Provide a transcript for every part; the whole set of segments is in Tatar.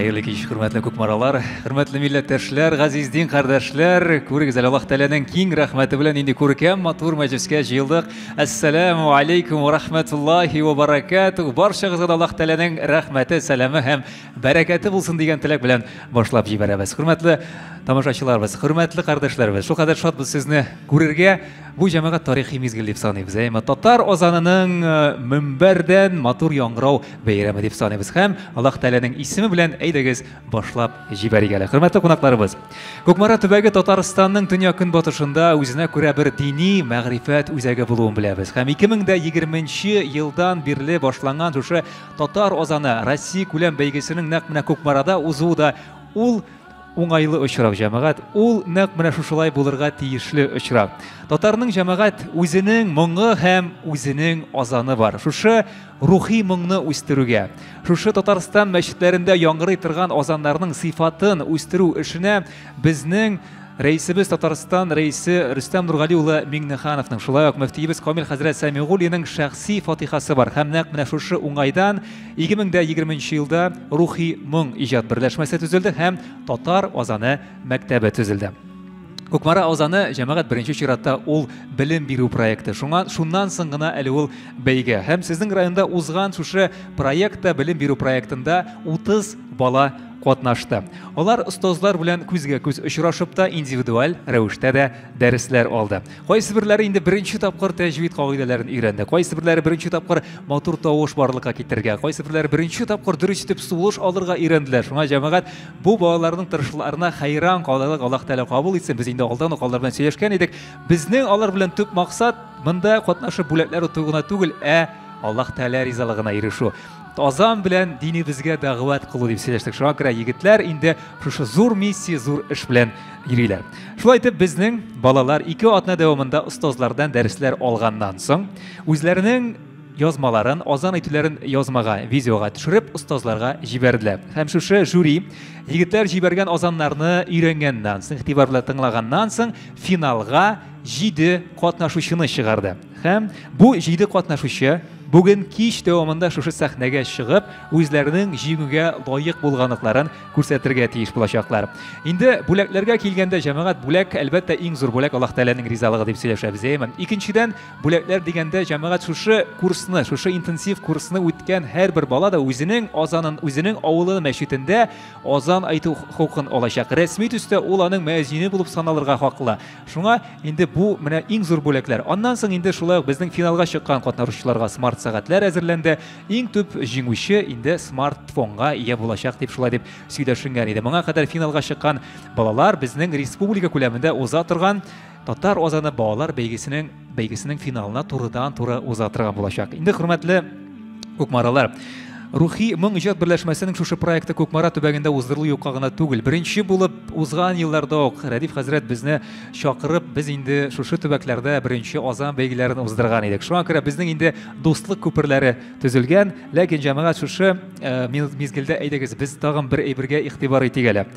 Хәерле кич, хөрмәтле кукмаралар, хөрмәтле милләттәшләр, газиз дин кардәшләр. Күрегез әле, Аллаһ Тәгаләнең киң рәхмәте белән нинди күркәм матур мәҗлескә җыелдык. Әссәламу алейкум ва рахматуллахи ва баракатух. Барчагызга да Аллаһ Тәгаләнең рәхмәте, сәламе һәм бәрәкәте булсын дигән теләк белән башлап җибәрәбез. Хөрмәтле тамашачыларыбыз, хөрмәтле кардәшләребез, шулкадәр шатбыз сезне күрергә. Бу җәмәгать тарихи мизгел дип саныйбыз. Әмма татар азанының мөнбәрдән матур яңгырау бәйрәме дип саныйбыз. Һәм Аллаһ Тәгаләнең исеме белән әйдәгез башлап җибәрик әле. Хөрмәтле кунакларыбыз, Кукмара төбәге Татарстанның төньяк-көнбатышында үзенә күрә бер дини мәгърифәт үзәге булуын беләбез. Һәм 2020 елдан бирле башланган шушы татар азаны Россия күләм бәйгесенең нәкъ менә Кукмарада узуы да ул уңайлы очрак, җәмәгать. Ул нәкъ менә шушылай булырга тиешле очрак. Татарның, җәмәгать, үзенең моңы һәм үзенең азаны бар. Шушы рухи моңны үстерүгә, шушы Татарстан мәчетләрендә яңгырый торган азаннарның сыйфатын үстерү эшенә безнең рәисебез, Татарстан рәисе Рөстәм Нургали улы Миңнехановның, шулай ук мөфтиебез Камил хәзрәт Сәмигуллинның шәхси фатихасы бар. Һәм нәкъ менә шушы уңайдан 2020 елда Рухи моң иҗат берләшмәсе төзелде һәм Татар азаны мәктәбе төзелде. Кукмара азаны, җәмәгать, беренче чиратта ул белем бирү проекты. Шуңа шуннан соң гына әле ул бәйге. Һәм сезнең районда узган шушы проектта, белем бирү проектында 30 бала катнашты. Алар остазлар белән күзгә күз очрашып та, индивидуаль рәвештә дә дәресләр алды. Кайсы берләре инде беренче тапкыр тәҗвид кагыйдәләрен өйрәнде, кайсы берләре беренче тапкыр матур тавыш барлыкка китерергә, кайсы берләре беренче тапкыр дөрес итеп сулыш алырга өйрәнделәр. Шуңа, җәмәгать, бу балаларның тырышларына хәйран калырлык, Аллаһ Тәгалә кабул итсен. Без инде алдан ук алар белән сөйләшкән идек. Безнең алар белән төп максат монда катнашып бүләкләр оту гына түгел, ә Аллаһ Тәгалә ризалыгына ирешү. Азан белән динебезгә дәгъват кылу дип сөйләштек. Шуңа күрә егетләр инде шушы зур миссия, зур эш белән йөриләр. Шулай итеп, безнең балалар 2 атна дәвамында остазлардан дәресләр алганнан соң, үзләренең язмаларын, азан әйтүләрен язмага, видеога төшереп, остазларга җибәрделәр. Һәм шушы жюри егетләр җибәргән азаннарны өйрәнгәннән соң, игътибар белән тыңлаганнан соң, финалга җиде катнашучыны чыгарды. Һәм бу җиде катнашучы бүген кич дәвамында шушы сәхнәгә чыгып, үзләренең җиңүгә лаек булганлыкларын күрсәтергә тиеш булачаклар. Инде бүләкләргә килгәндә, җәмәгать, бүләк, әлбәттә, иң зур бүләк Аллаһ Тәгаләнең ризалыгы дип сөйләшәбез, әйеме? Икенчедән, бүләкләр дигәндә, җәмәгать, шушы курсны, шушы интенсив курсны үткән һәрбер бала да үзенең азанын үзенең авылы мәчетендә азан әйтү хокукын алачак. Рәсми төстә ул аның мөәзине булып саналырга хаклы. Шуңа инде бу менә иң зур бүләкләр. Аннан соң инде шулай ук безнең финалга чыккан катнашучыларга смарт сәгатьләр әзерләнде. Иң төп җиңүче инде смартфонга ия булачак дип шулай дип сөйләшенгән иде. Моңа кадәр финалга чыккан балалар безнең республика күләмендә уза торган Татар азаны балалар бәйгесенең финалына турыдан-туры уза торган булачак. Инде, хөрмәтле кукмаралар, Рухи моң иҗат берләшмәсенең шушы проекты Кукмара төбәгендә уздырылу юкка гына түгел. Беренче булып узган елларда ук Рәдиф хәзрәт безне чакырып, без инде шушы төбәкләрдә беренче азан бәйгеләрен уздырган идек. Шуңа күрә безнең инде дуслык күперләре төзелгән. Ләкин, җәмәгать, шушы мизгелдә әйдәгез без тагын бер әйбергә игътибар итик әле.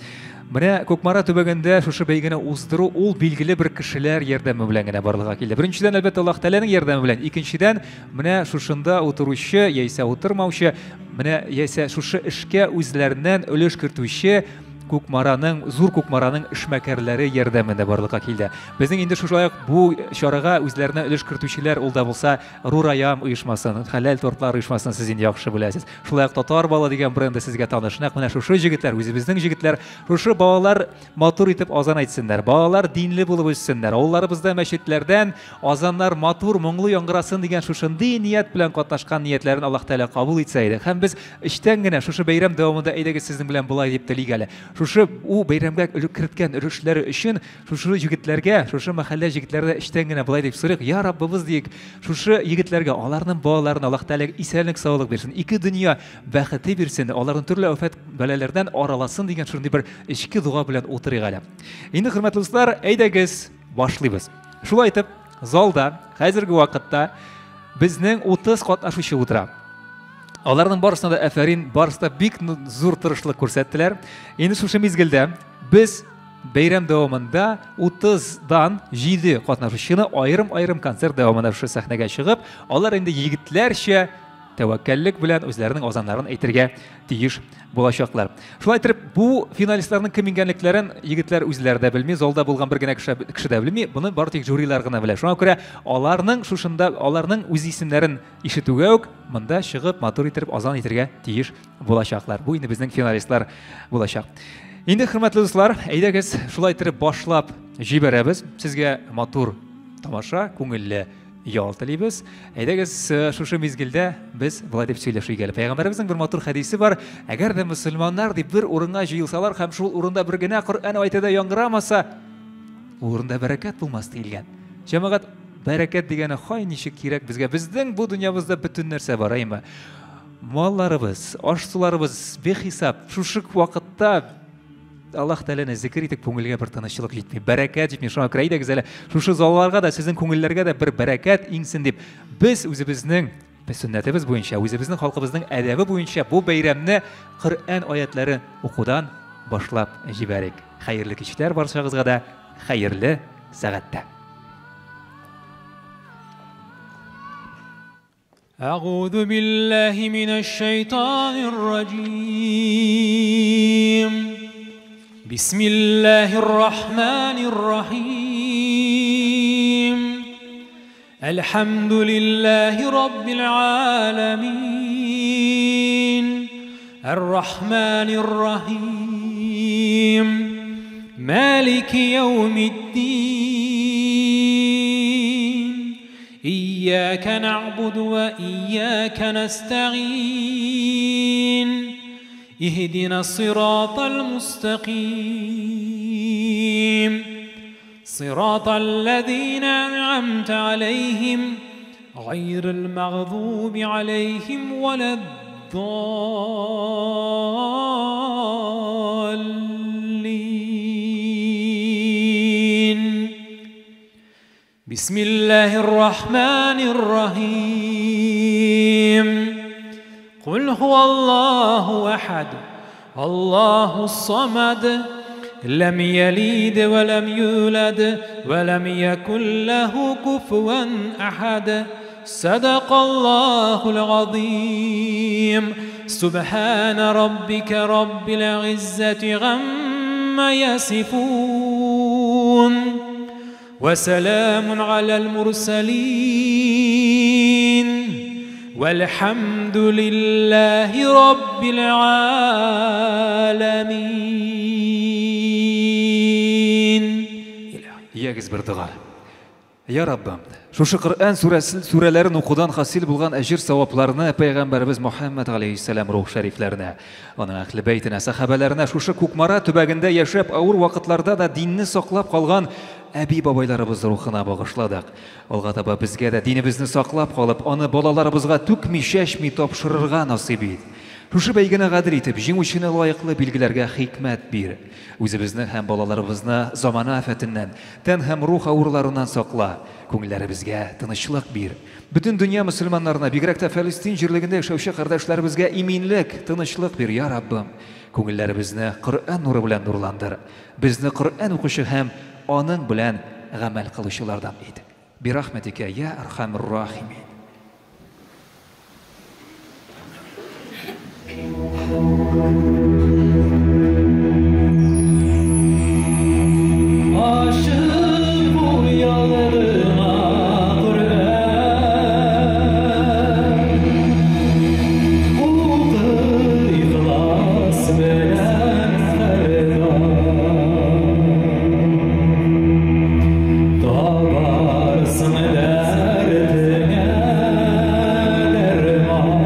Менә Кукмара төбәгендә шушы бәйгене уздыру ул билгеле бер кешеләр ярдәме белән генә барлыкка килде. Беренчедән, әлбәттә, Аллаһ Тәгаләнең ярдәме белән. Икенчедән, менә шушында утыручы яисә утырмаучы, менә яисә шушы эшкә үзләреннән өлеш кертүче Кукмараның, Зур Кукмараның эшмәкәрләре ярдәмендә барлыкка килде. Безнең инде шулай ук бу чарага үзләренә өлеш кертүчеләр ул да булса Рурайям оешмасын, хәләл тортлар оешмасын сез инде яхшы беләсез. Шулай ук Татар балы дигән бренды сезгә таныш. Нәкъ менә шушы җегетләр, үзебезнең җегетләр, шушы балалар матур итеп азан әйтсеннәр, балалар динле булып үссеннәр, авылларыбызда мәчетләрдән азаннар матур, моңлы яңгырасын дигән шушындый ният белән катнашкан ниятләрен Аллаһ Тәгалә кабул итсә иде. Һәм без эчтән генә шушы бәйрәм дәвамында әйдәгез сезнең белән болай дип телик әле. Шушы у бәйрәмгә керткән өлешләре өчен шушы җегетләргә, шушы мәхәллә җегетләренә эчтән генә болай дип сорыйк: Я Раббыбыз, диек, шушы егетләргә, аларның балаларына Аллаһ Тәгалә исәнлек, саулык бирсен, ике дөнья бәхете бирсен, аларны төрле афәт бәлаләрдән араласын дигән шундый бер эчке дога белән утырыйк әле. Инде, хөрмәтле дуслар, әйдәгез, башлыйбыз. Шулай итеп, залда хәзерге вакытта безнең 30 катнашучы утыра. Аларның барысына да афәрин, барысы да бик зур тырышлык күрсәттеләр. Инде шушы мизгелдә без бәйрәм дәвамында 30-дан 7 катнашучыны аерым-аерым концерт дәвамында шушы сәхнәгә чыгып, алар инде егетләрчә тәвәккәллек белән үзләренең азаннарын әйтергә тиеш булачаклар. Шулай итеп, бу финалистларның кем икәнлекләрен егетләр үзләре дә белми, залда булган бер генә кеше дә белми, моны бары тик жюрилар гына белә. Шуңа күрә аларның шушында, аларның үз исемнәрен ишетүгә үк монда чыгып матур итеп азан әйтергә тиеш булачаклар. Бу инде безнең финалистлар булачак. Инде, хөрмәтле дуслар, әйдәгез, шулай итеп башлап җибәрәбез. Сезгә матур тамаша, күңелле ял телибез. Әйдәгез, шушы мизгелдә без болай дип сөйләшик әле. Пәйгамбәребезнең бер матур хәдисе бар. Әгәр дә мөселманнар дип бер урынга җыелсалар һәм шул урында бер генә Коръән аяте дә яңгырамаса, ул урында бәрәкәт булмас диелгән. Җәмәгать, бәрәкәт дигәне хай ничек кирәк безгә. Безнең бу дөньябызда бөтен нәрсә бар, әйме? Малларыбыз, аш-суларыбыз бихисап. Шушы вакытта Аллаһ Тәгаләне зикер итеп күңелгә бер тынычлык җитми, бәрәкәт җитми. Шуңа күрә әйдәгез әле шушы залларга да, сезнең күңелләргә дә бер бәрәкәт иңсен дип, без үзебезнең сөннәтебез буенча, үзебезнең халкыбызның әдәбе буенча бу бәйрәмне Коръән аятлары укудан башлап җибәрик. Хәерле кичләр барчагызга да, хәерле сәгатьтә. أعوذ بالله من الشيطان الرجيم. بسم الله الرحمن الرحيم. الحمد لله رب العالمين. الرحمن الرحيم. مالك يوم الدين. إياك نعبد وإياك نستعين. اهدنا الصراط المستقيم. صراط الذين أنعمت عليهم غير المغضوب عليهم ولا الضالين. بسم الله الرحمن الرحيم. قل هو الله أحد، الله الصمد، لم يلد ولم يولد ولم يكن له كفوا أحد. صدق الله العظيم. سبحان ربك رب العزة عما يصفون، وسلام على المرسلين، والحمد لله رب العالمين. Ягез бер дога. Я Раббым, шушы Коръән сүрәләрен укудан хасил булган әҗер савапларны Пәйгамбәребез Мухаммад алейхиссалам рух шәрифләренә, аның әһле бәйтенә, сахабәләренә, шушы Кукмара төбәгендә яшәп авыр вакытларда да динне саклап калган әби-бабайларыбыз рухына багышладык. Алга таба безгә дә динебезне саклап калып, аны балаларыбызга түкми, чәчми тапшырырга насыйп ит. Шушы бәйгене гадел итеп, җиңүчене лаеклы билгеләргә хикмәт бир. Үзебезне һәм балаларыбызны замана афәтеннән, тән һәм рух авыруларыннан сакла. Күңелләребезгә тынычлык бир. Бөтен дөнья мөселманнарына, бигрәк тә Фәлестин җирлегендә яшәүче кардәшләребезгә иминлек, тынычлык бир, я Раббым. Күңелләребезне Коръән нуры белән нурландыр. Безне Коръән укучы һәм аның белән гамәл кылучылардан ит. Бирахмәтикә я архамур рахимин. Aşık bu yollarıma Kur'an, Ukı ihlas bilen ferdan, Tabarsın derdine derman,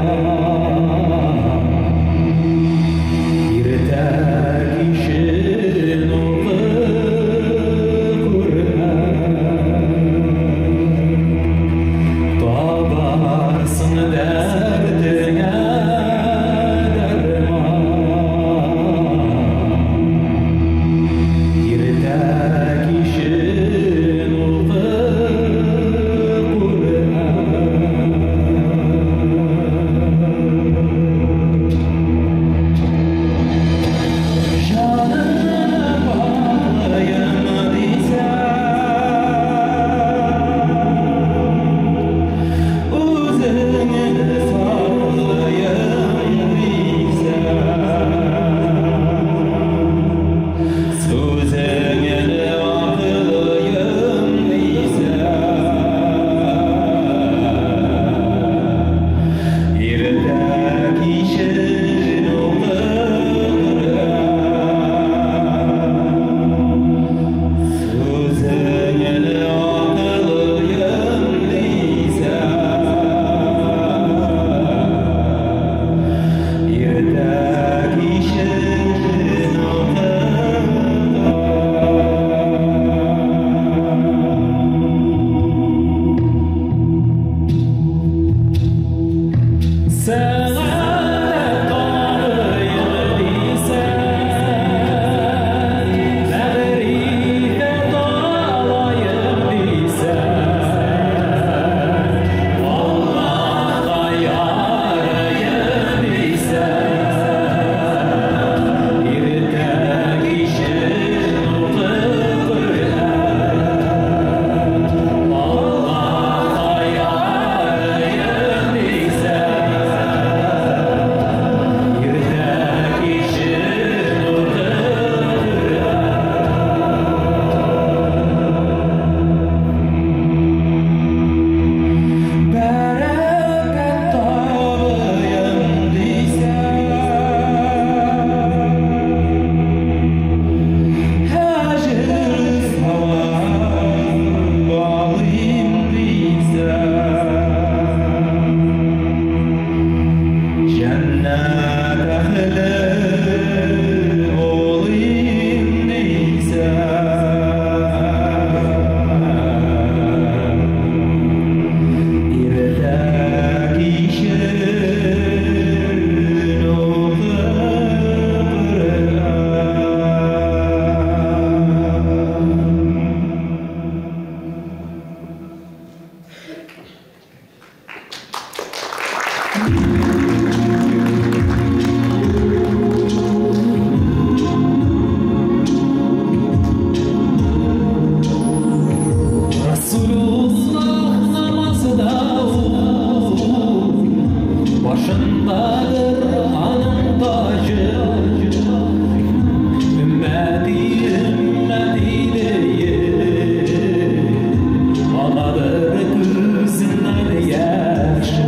Агадыр күзеннән яше.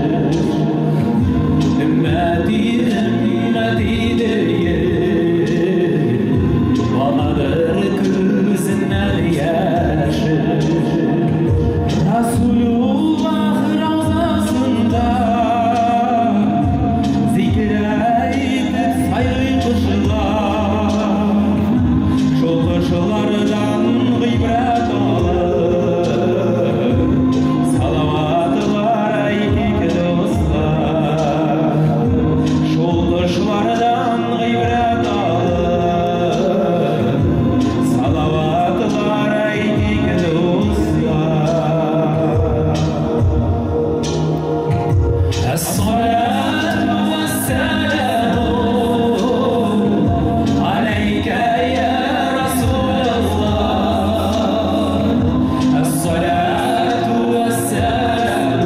Өммәти, өммәти диеп, агадыр күзеннән яше. Расулуллах равзасында зикер әйтеп сайрый кошлар. Шул кошлардан гыйбрәт алып, салаватлар әйтик, дуслар. Шул кошлардан гыйбрәт алып, салаватлар әйтик, дуслар. الصلاة والسلام عليك يا رسول الله. الصلاة والسلام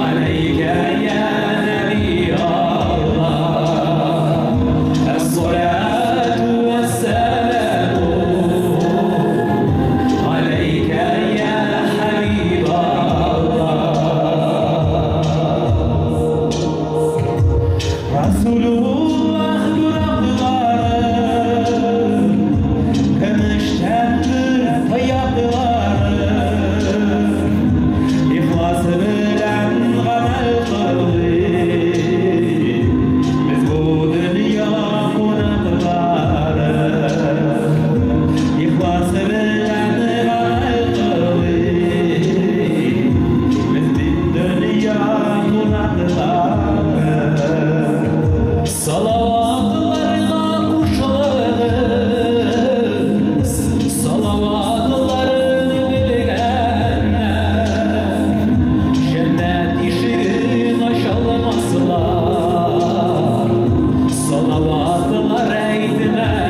عليك يا نبي الله. الصلاة والسلام عليك يا حبيب الله. Расулуллах дураклары, көмештән тояклары, ихлас белән гамәл кылыйк, без бу дөнья кунаклары. Ихлас белән гамәл кылыйк, без бит дөнья кунаклары. Салаватларга кушылыгыз, салаватларын белгәннәр, җәннәт ишеген ачалмаслар, салаватлар әйтмәгәннәр,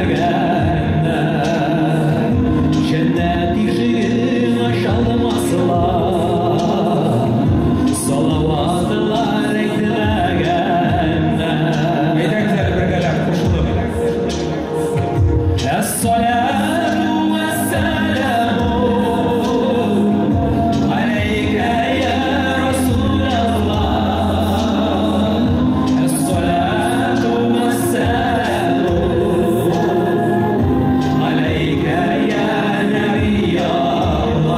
җәннәт ишеген ачалмаслар, салаватлар әйтмәгәннәр. Әйдәгез әле бергәләп кушылып. الصلاة والسلام عليك يا رسول الله. الصلاة والسلام عليك يا نبي الله.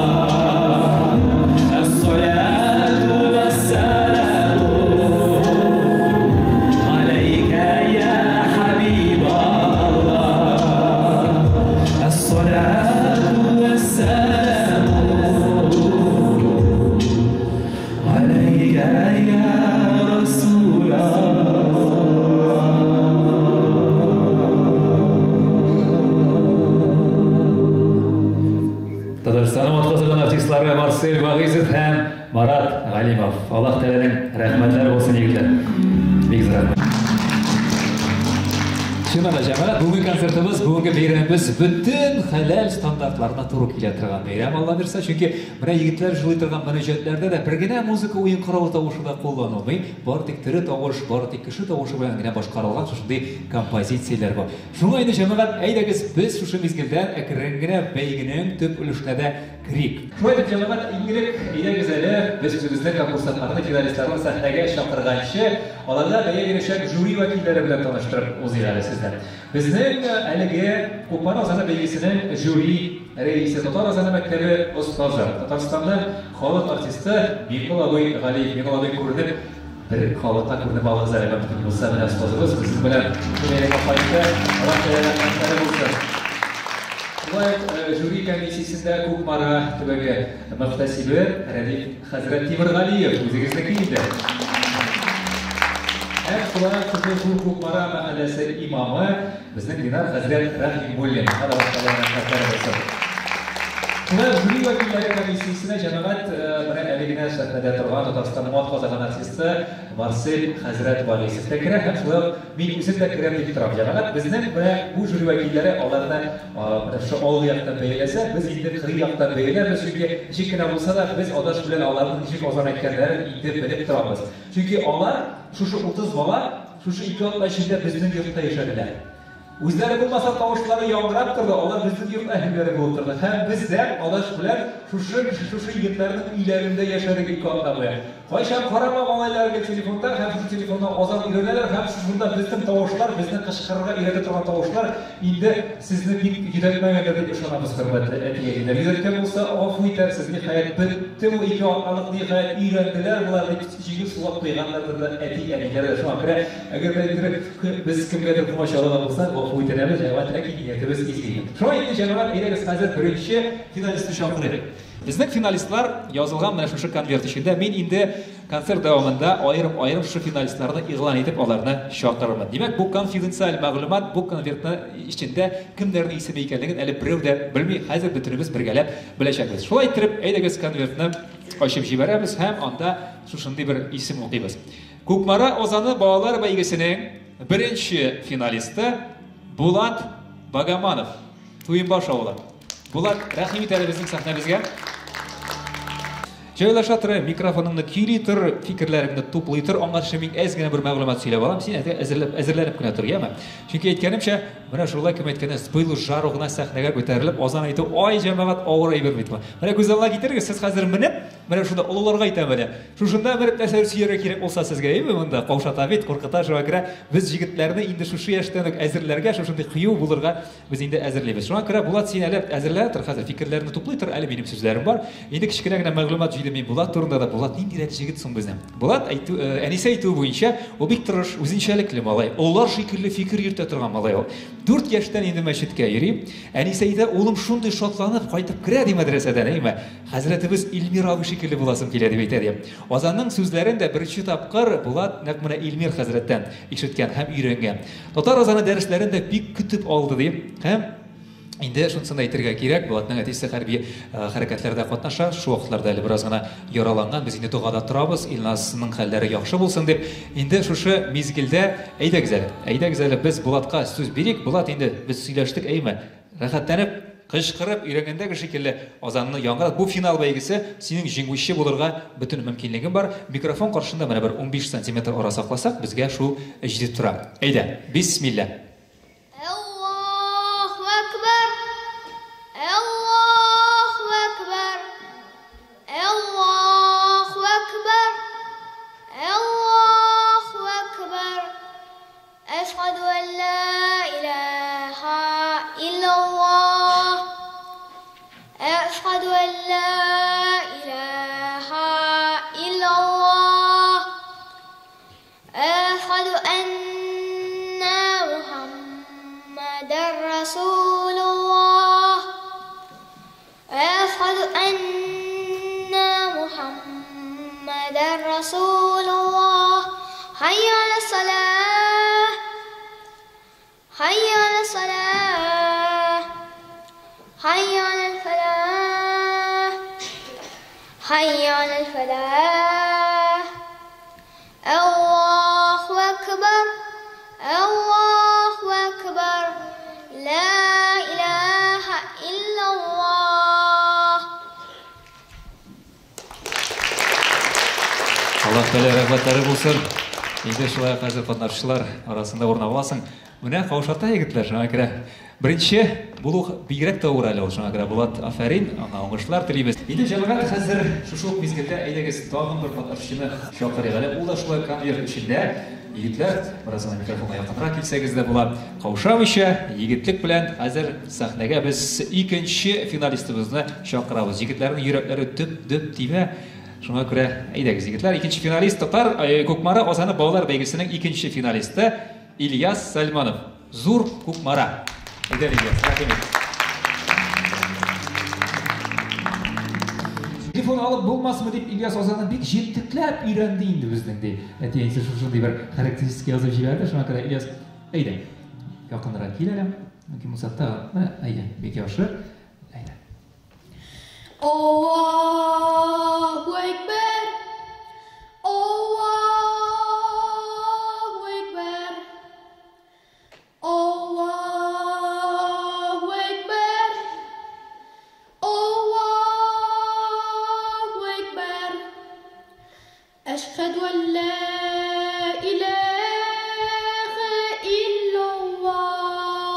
الصلاة والسلام عليك يا حبيب الله. الصلاة والسلام عليك يا رسول الله. Татарстанның атказанган артистлары Марсель Вагыйзов һәм Марат Галимов. Аллаһ Тәгаләнең рәхмәтләре булсын, егетләр. Бик зур рәхмәт. Чыннан да, җәмәгать, бүгенге концертыбыз, бүгенге бәйрәмебез бөтен хәләл стандартларына туры килә торган бәйрәм, Алла бирсә, чөнки менә егетләр җырлый торган мөнәҗәтләрдә дә бер генә музыка уен коралы тавышы да кулланылмый, бары тик тере тавыш, бары тик кеше тавышы белән генә башкарылган шушындый композицияләр бар. Шуңа инде, җәмәгать, әйдәгез, без шушы мизгелдән әкрен генә бәйгенең төп өлешенә дә керик. Шулай итеп, җәмәгать, иң элек, әйдәгез әле, без үзебезнең конкурсантларны, финалистларны сәхнәгә чакырганчы, аларга бәя бирәчәк жюри вәкилләре белән таныштырып узыйк әле сезне. Безнең әлеге Кукмара азаны бәйгесенең жюри рәисе, Татар азаны мәктәбе остазы, Татарстанның халык артисты Миңгол абый Галиев. Миңгол абый, күренеп, бер халыкка күренеп алыгыз әле, мөмкин булса, менә остазыбыз безнең белән бәйрәмгә кайтты. Аллаһ Тәгалә рәхмәтләре булсын. Шулай ук жюри комиссиясендә Кукмара төбәге мөхтәсибе Рәдиф хәзрәт Тимергалиев, үзегезнеке инде. Һәм шулай ук шушы зур Кукмара мәхәлләсе имамы безнең Динар хәзрәт Рәхимуллин. Аллаһ Тәгалә рәхмәтләре булсын. Шулай ук жюри вәкилләре комиссиясенә, җәмәгать, менә әле генә сәхнәдә торган Татарстанның атказанган артисты Марсель хәзрәт Вагыйзов та керә, һәм шулай ук мин үзем дә керәм дип торам. Җәмәгать, безнең менә бу жюри вәкилләре аларны менә шушы алгы яктан бәяләсә, без инде кырый яктан бәяләрбез, чөнки ничек кенә булса да, без адаш белән аларның ничек азан әйткәннәрен инде белеп торабыз. Чөнки алар, шушы 30 бала, шушы 2 атна эчендә безнең йортта яшәделәр. Үзләре булмаса тавышлары яңгырап торды, алар безнең йорт әһелләре булып торды. Һәм без дә адаш белән шушы егетләрнең өйләрендә яшәдек ике атна буе. Кайчан карама малайлар гел телефонда һәм шушы телефонда азан өйрәнәләр һәм шушында безнең тавышлар, безне кычкырырга өйрәтә торган тавышлар инде сезне бик йөдәтмәгәндер дип ышанабыз, хөрмәтле әти-әниләр. Йөдәткән булса, гафу итәрсез, ниһаять, бетте бу ике атналык, ниһаять, өйрәнделәр болар дип җиңел сулап куйганнардыр да әти-әниләр дә. Шуңа күрә, әгәр дә инде без кемгәдер комачаулаган булсак, гафу үтенәбез, җәмәгать, ләкин ниятебез изге. Шулай инде, җәмәгать, әйдәгез хәзер беренче финалистны чакырыйк. Безнең финалистлар язылган менә шушы конверт эчендә. Мин инде концерт дәвамында аерым-аерым шушы финалистларны игълан итеп, аларны чакырырмын. Димәк, бу конфиденциаль мәгълүмат, бу конвертны эчендә кемнәрнең исеме икәнлеген әле берәү дә белми. Хәзер бөтенебез бергәләп беләчәкбез. Шулай иттереп, әйдәгез конвертны ачып җибәрәбез һәм анда шушындый бер исем укыйбыз. Кукмара Озаны балалар бәйгесенең беренче финалисты Булат Багаманов, Туембаш авылы. Булат, рәхим ит әле безнең сәхнәбезгә. Җайлаша тор, микрофоныңны көйли тор, фикерләреңне туплый тор. Аңарчы мин әз генә бер мәгълүмат сөйләп алам. Син әзерләп, әзерләнеп кенә тор, яме? Чөнки әйткәнемчә, менә шулай кем әйткәндә, с пылу с жару гына сәхнәгә күтәрелеп азан әйтү, ай, җәмәгать, авыр әйбер бит бу. Менә күз алдына китерегез, сез хәзер менеп, менә шунда олыларга әйтәм әле. Шушында менеп нәрсәдер сөйләргә кирәк булса сезгә, әйеме, монда каушата бит, куркыта, шуңа күрә без җегетләрне инде шушы яшьтән үк әзерләргә, шушындый кыю булырга без инде әзерлибез. Шуңа күрә, Булат, син әле әзерләнә тор, хәзер фикерләрне туплый тор, әле минем сүзләрем бар. Инде кечкенә генә мәгълүмат җыйдым мин Булат турында да. Булат ниндирәк җегет соң безнең? Булат, әйтү, әнисе әйтүе буенча, ул бик тырыш, үзенчәлекле малай. Олылар шикелле фикер йөртә торган малай ул. 4 яшьтән инде мәчеткә йөри. Әнисе әйтә, улым шундый шатланып кайтып керә ди мәдрәсәдән, әйме? Хәзрәтебез Илмир абый шикелле буласым килә дип әйтә ди. Азанның сүзләрен дә беренче тапкыр Булат нәкъ менә Илмир хәзрәттән ишеткән һәм өйрәнгән. Татар азаны дәресләрен дә бик көтеп алды ди. Һәм инде шунысын да әйтергә кирәк, Булатның әтисе хәрби хәрәкәтләрдә катнаша, шул вакытларда әле бераз гына яраланган, без инде догада торабыз, Илназның хәлләре яхшы булсын дип. Инде шушы мизгелдә әйдәгез әле, әйдәгез әле без Булатка сүз бирик. Булат, инде без сөйләштек, әйме? Рәхәтләнеп, кычкырып, өйрәнгәндәге шикелле азанны яңгырат. Бу финал бәйгесе, синең җиңүче булырга бөтен мөмкинлегең бар. Микрофон каршында менә бер 15 сантиметр ара сакласак, безгә шул җитеп тора. Әйдә, бисмилла. Аллаһу акбар! Аллаһу акбар! Аллаһу акбар! Аллаһу акбар! Әшһәду ан ла илаһа иллаллаһ. Әшһәду ан ла илаһа иллаллаһ. Әшһәду анна Мухаммадар Расулуллаһ. Әшһәду анна Мухаммадар Расулуллаһ. Hayya ala salah. Hayya ala salah. Hayya ala falah. Hayya ala falah. Allahu akbar. Allahu akbar. La ilaha illallah. Аллаһ Тәгалә рәхмәтләре булсын. Инде шулай хәзер катнашучылар арасында урын аласың. Менә каушата егетләр, шуңа күрә беренче булу бигрәк тә авыр әле ул, шуңа күрә Булат, афәрин, аңа уңышлар телибез. Инде җәмәгать хәзер шушы ук мизгелдә әйдәгез тагын бер катнашучыны чакырыйк әле. Ул да шулай конверт эчендә. Егетләр, бераз гына микрофонга якынрак килсәгез дә була. Каушамыйча, егетлек белән хәзер сәхнәгә без икенче финалистыбызны чакырабыз. Егетләрнең йөрәкләре дөп-дөп тибә. Шуңа күрә әйдәгез, егетләр, икенче финалист татар Кукмара Азаны балалар бәйгесенең икенче финалисты Ильяс Сальманов. Зур Кукмара. Әйдә, Ильяс, рәхим ит. Телефон алып булмасмы дип Ильяс Азаны бик җентекләп өйрәнде инде безнең ди. Әти-әнисе шушындый бер характеристика язып җибәрде. Шуңа күрә Ильяс, әйдә, якынрак кил әле. Мөмкин булса тагын, менә, әйдә, бик яхшы. Әйдә. Allahu Ekber, Allahu Ekber, Allahu Ekber, Allahu Ekber. Eşhedü en la ilahe illallah.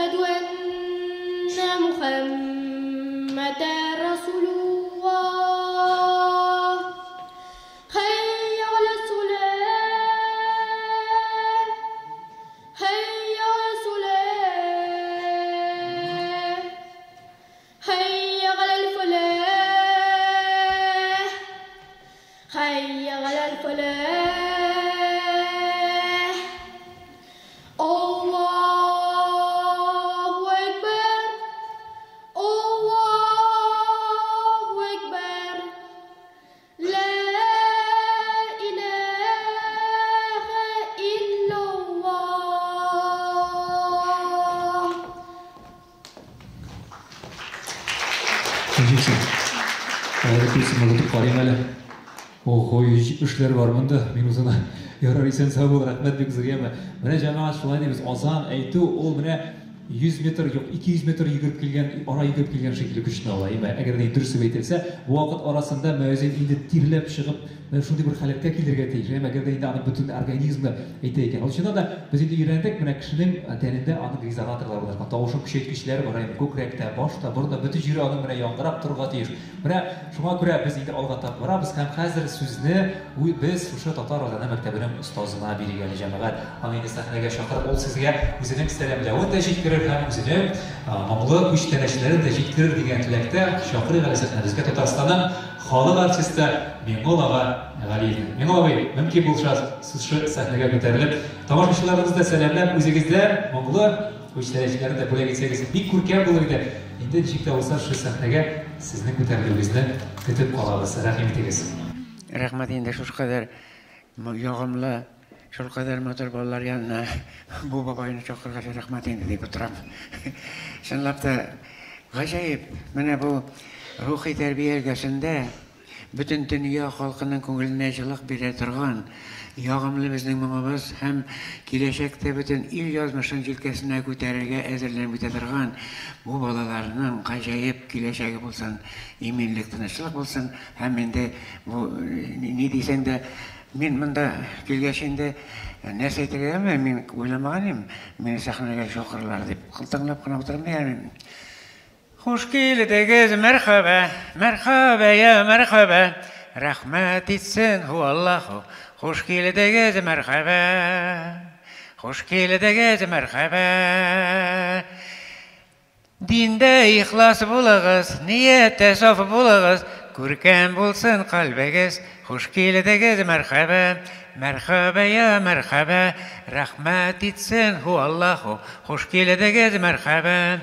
أشهد أن محمدا رسول الله. حي على الصلاة، حي على الصلاة، حي على الفلاح، حي على الفلاح. الله أكبر، الله أكبر، لا إله إلا الله. Ничек? Әле күземне тотып карыйм әле. Ого, 170ләр бар монда. Минутына. Ярар, исән сау бул, рәхмәт бик зур, яме. Менә җәмәгать шулай дибез, азан әйтү ул менә 100 метр, юк, 200 метр йөгереп килгән, ара йөгереп килгән шикелле көчне ала. Яме, әгәр дә дөрес итеп әйтелсә, бу вакыт арасында мөәзин инде тирләп чыгып, менә шундый бер халәткә килергә тиеш. Яме, әгәр дә инде аның бөтен организмы әйтә икән. Ул чыннан да без инде өйрәндек, менә кешенең тәнендә аның резонаторлар бар, тавышын көчәйткечләре бар, яме, күкрәктә, башта, борында, бөтен җире аның менә яңгырап торырга тиеш. Менә шуңа күрә без инде алга таба барабыз һәм хәзер сүзне без шушы татар азаны мәктәбенең остазына бирик әле, җәмәгать. Аны инде сәхнәгә чакырып, ул сезгә үзенең сәламләвен дә җиткерер һәм үзенең моңлы күчтәнәчләрен дә җиткерер дигән теләктә чакырыйк әле сәхнәбезгә Татарстанның халык артисты Миңгол ага Галиев. Миңгол абый, мөмкин булса, шушы сәхнәгә күтәрелеп, тамашачыларыбызны да сәламләп, үзегездә моңлы күчтәнәчләрен дә бүләк итсәгез, бик күркәм булыр иде. Инде ничек тә булса шушы сәхнәгә сезнең күтәрелүегезне көтеп калабыз. Рәхим итегез. Рәхмәт инде шул кадәр ягымлы, шул кадәр матур балалар янына бу бабайны чакыргач рәхмәт инде дип утырам. Чынлап та гаҗәеп, менә бу рухи тәрбия өлкәсендә бөтен дөнья халкының күңеленә җылылык бирә торган ягымлы безнең моңыбыз һәм киләчәктә бөтен ил язмышын җилкәсенә күтәрергә әзерләнеп үтә торган бу балаларның гаҗәеп киләчәге булсын, иминлек, тынычлык булсын. Һәм инде бу ни дисәң дә, мин монда килгәч инде нәрсә әйтергә белмим, мин уйламаган идем, мине сәхнәгә чакырырлар дип. Тыңлап кына утырдым ягъни. Хуш килдегез, мәрхәбә, мәрхәбә я мәрхәбә, рәхмәт итсен һу Аллаһу. Хуш килдегез, мәрхәбә, хуш килдегез, мәрхәбә. Диндә ихлас булыгыз, нияттә саф булыгыз, күркәм булсын кальбегез. Хуш килдегез, мәрхәбә, мәрхәбә я мәрхәбә, рәхмәт итсен һу Аллаһу. Хуш килдегез, мәрхәбә.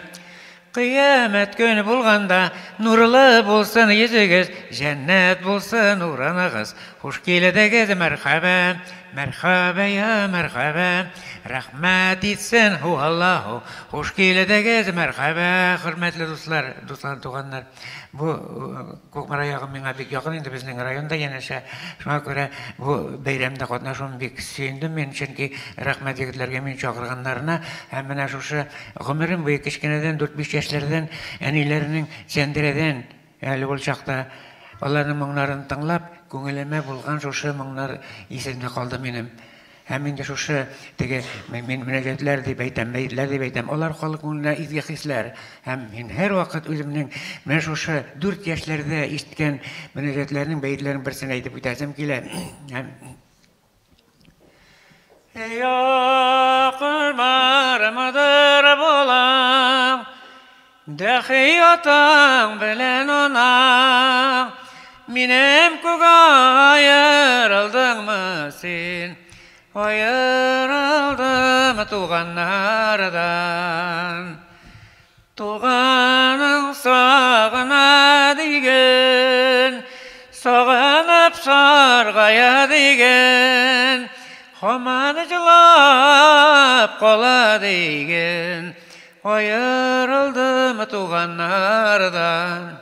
Кыямәт көне булганда нурлы булсын йөзегез, җәннәт булсын урыныгыз. Хуш килдегез, мәрхәбә, мәрхәбә я мәрхәбә, рәхмәт итсен һу Аллаһу. Хуш килдегез, мәрхәбә. Хөрмәтле дуслар, дуслар, туганнар, бу Кукмара ягы миңа бик якын инде, безнең районда янәшә. Шуңа күрә бу бәйрәмдә катнашуым бик сөендем мин, чөнки рәхмәт егетләргә мине чакырганнарына. Һәм менә шушы гомерем буе кечкенәдән 4-5 яшьләрдән әниләренең сәндерәдән әле ул чакта аларның моңнарын тыңлап, күңелемә булган шушы моңнар исемдә калды минем. Һәм инде шушы теге мин мөнәҗәтләр дип әйтәм, бәетләр дип әйтәм, алар халык күңеленә изге хисләр. Һәм мин һәрвакыт үземнең менә шушы 4 яшьләрдә ишеткән мөнәҗәтләрнең, бәетләрнең берсен әйтеп үтәсем килә. Һәм Якын бармыдыр булам, дәхи атаң белән анаң, минем күк аерылдыңмы син, аерылдым туганнардан. Туганың сагына диген, сагынып саргая диген, һаман җылап кала диген, аерылдым туганнардан.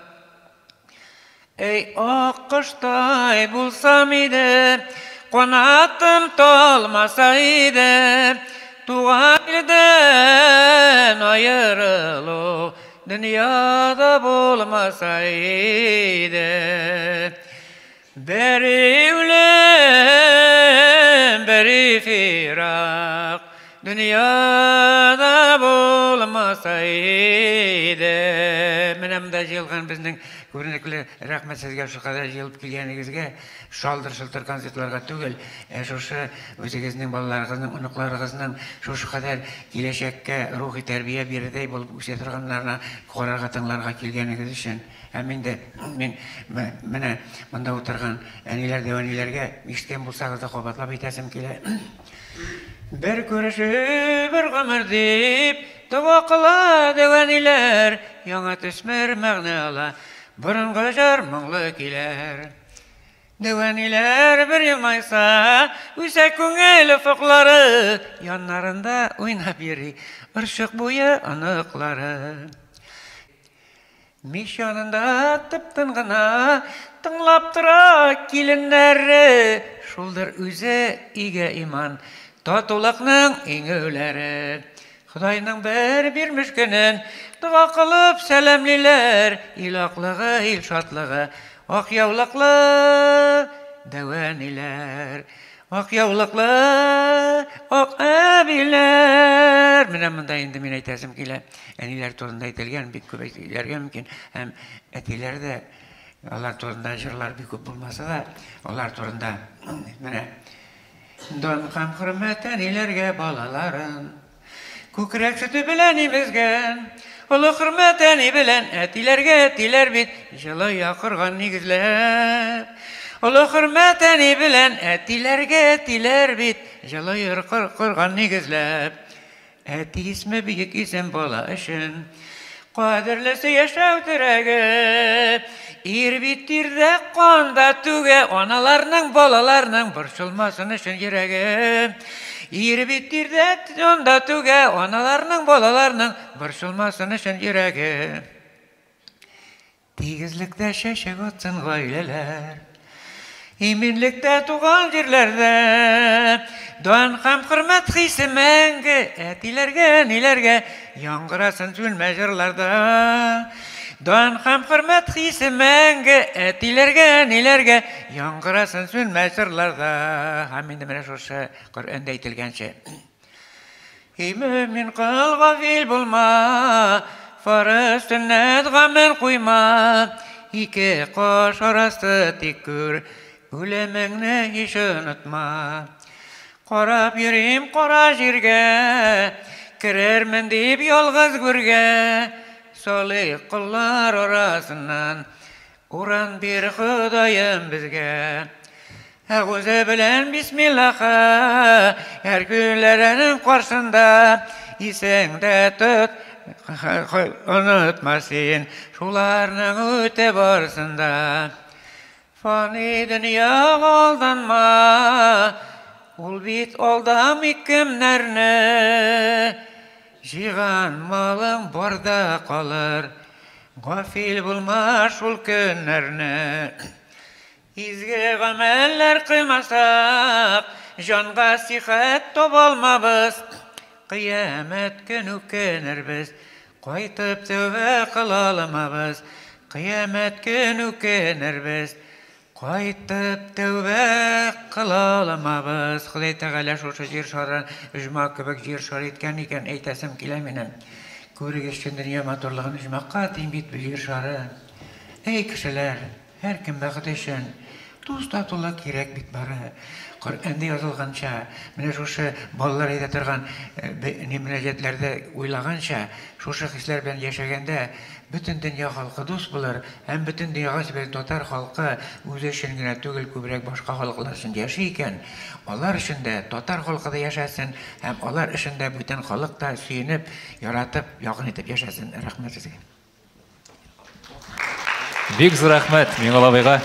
Эй, ак коштай булсам иде, канатым талмаса иде, туган илдән аерылу дөньяда булмаса иде. Бери үлем, бери фирак, дөньяда булмаса булмаса иде. Менә монда җыелган безнең күренекле, рәхмәт сезгә шулкадәр җыелып килгәнегезгә, шалдыр-шылтыр концертларга түгел, ә шушы үзегезнең балаларыгызның, оныкларыгызның шушы кадәр киләчәккә рухи тәрбия бирердәй булып үсә торганнарына карарга, тыңларга килгәнегез өчен. Һәм инде мин менә монда утырган әниләр, дәү әниләргә, ишеткән булсагыз да, кабатлап әйтәсем килә. Бер күрешү, бер гомер дип, дога кыла дәү әниләр, яңа төсмер мәгънә ала, борынгы җыр моңлы көйләр. Дәү әниләр бер елмайса, үсә күңел офыклары, яннарында уйнап йөри орчык буе оныклары. Мич янында тып-тын гына тыңлап тора киленнәре, шулдыр үзе өйгә иман, татулыкның иңүләре. Ходайның бер бирмеш көнен дога кылып сәламлиләр, ил аклыгы, ил шатлыгы, ак яулыклы дәү әниләр. Ак яулыклы ак әбиләр. Менә монда инде мин әйтәсем килә. Әниләр турында әйтелгән бик күп әйтелергә мөмкин. Һәм әтиләр дә, алар турында җырлар бик күп булмаса да, алар турында менә дан һәм хөрмәт әниләргә балаларын күкрәк сөте белән имезгән. Олы хөрмәт әни белән әтиләргә, әтиләр бит җылы оя корган нигезләп. Олы хөрмәт әни белән әтиләргә, әтиләр бит җылы оя корган нигезләп. Әти исме бөек исем бала өчен. Кадерлесе яшәү терәге. Ир бит тирдә, канда түгә, аналарның, балаларның борчылмасын өчен йөрәге. Ир бит тирдә, канда түгә, аналарның, балаларның борчылмасын өчен йөрәге. Тигезлектә чәчәк атсын гаиләләр. Иминлектә туган җирләрдә дан һәм хөрмәт хисе мәңге әтиләргә, әниләргә яңгырасын сүнмә җырларда. Дан һәм хөрмәт хисе мәңге әтиләргә, әниләргә яңгырасын сүнмә җырларда. Һәм инде менә шушы Коръәндә әйтелгәнчә. Эй мөмин кол, гафил булма, фарыз сөннәт гамен куйма, ике каш арасы тик күр, үлемеңне һич онытма. Карап йөрим кара җиргә, керермен дип ялгыз гүргә, салих коллар арасыннан урын бир, Ходаем, безгә. Әгузе белән бисмиллаха, һәр көнләренең каршында исеңдә тот, онытма син, шуларның үтә барысында. Фани дөньяга алданма, ул бит алдамый кемнәрне. Җыйган малың барда калыр, гафил булма шул көннәрне. Изге гамәлләр кылмасак, җанга сихәт таба алмабыз. Кыямәт көн үкенербез, кайтып тәүбә кыла алмабыз. Кыямәт көн үкенербез, кайтып тәүбә кыла алмабыз. Ходай Тәгалә шушы җир шарын оҗмах кебек җир шары иткән икән, әйтәсем килә минем. Күрегез дөнья матурлыгын, оҗмахка тиң бит бу җир шары. Эй, кешеләр, һәркем бәхете өчен дус татулык кирәк бит бары. Коръәндә язылганча, менә шушы балалар әйтә торган ни мөнәҗәтләрдә уйлаганча, шушы хисләр белән яшәгәндә бөтен дөнья халкы дус булыр һәм бөтен дөньяга безнең татар халкы үзе өчен генә түгел, күбрәк башка халыклар өчен яши икән, алар өчен дә татар халкы да яшәсен һәм алар өчен дә бүтән халык та сөенеп, яратып, якын итеп яшәсен. Рәхмәт сезгә. Бик зур рәхмәт Миңнулла абыйга.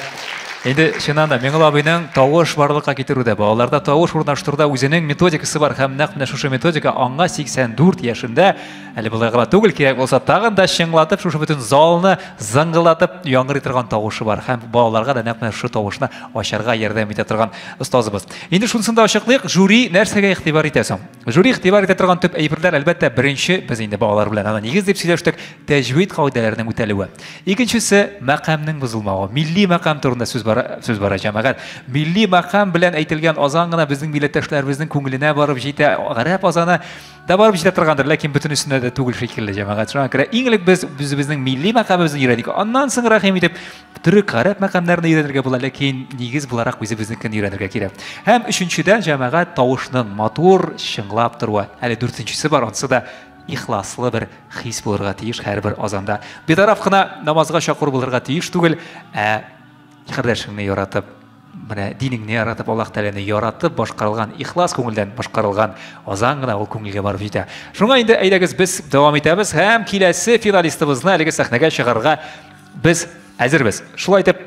Инде чыннан да Миңнулла абыйның тавыш барлыкка китерүдә, балаларда тавыш урнаштыруда үзенең методикасы бар һәм нәкъ менә шушы методика аңа 84 яшендә әле болай гына түгел, кирәк булса тагын да чыңлатып, шушы бөтен залны зыңгылдатып яңгырый торган тавышы бар һәм балаларга да нәкъ менә шушы тавышны ачарга ярдәм итә торган остазыбыз. Инде шунысын да ачыклыйк, жюри нәрсәгә игътибар итә соң? Жюри игътибар итә торган төп әйберләр, әлбәттә, беренче, без инде балалар белән аны нигез дип сөйләштек, тәҗвид кагыйдәләренең үтәлүе. Икенчесе, мәкамнең бозылмавы. Милли мәкам турында сүз бара. бара, сүз бара җәмәгать. Милли мәкам белән әйтелгән азан гына безнең милләттәшләребезнең күңеленә барып җитә. Гарәп азаны да барып җитә торгандыр, ләкин бөтенесенә дә түгел шикелле, җәмәгать. Шуңа күрә иң элек без үзебезнең милли мәкамыбызны өйрәник. Аннан соң рәхим итеп төрек, гарәп мәкамнәрен өйрәнергә була, ләкин нигез буларак үзебезнекен өйрәнергә кирәк. Һәм өченчедән, җәмәгать, тавышның матур чыңлап торуы. Әле дүртенчесе бар, анысы да ихласлы бер хис булырга тиеш һәрбер азанда. Битараф кына намазга чакыру булырга тиеш түгел, ә кардәшеңне яратып, менә динеңне яратып, Аллаһ Тәгаләне яратып башкарылган, ихлас күңелдән башкарылган азан гына ул күңелгә барып җитә. Шуңа инде әйдәгез без дәвам итәбез һәм киләсе финалистыбызны әлеге сәхнәгә чыгарырга без әзербез. Шулай итеп,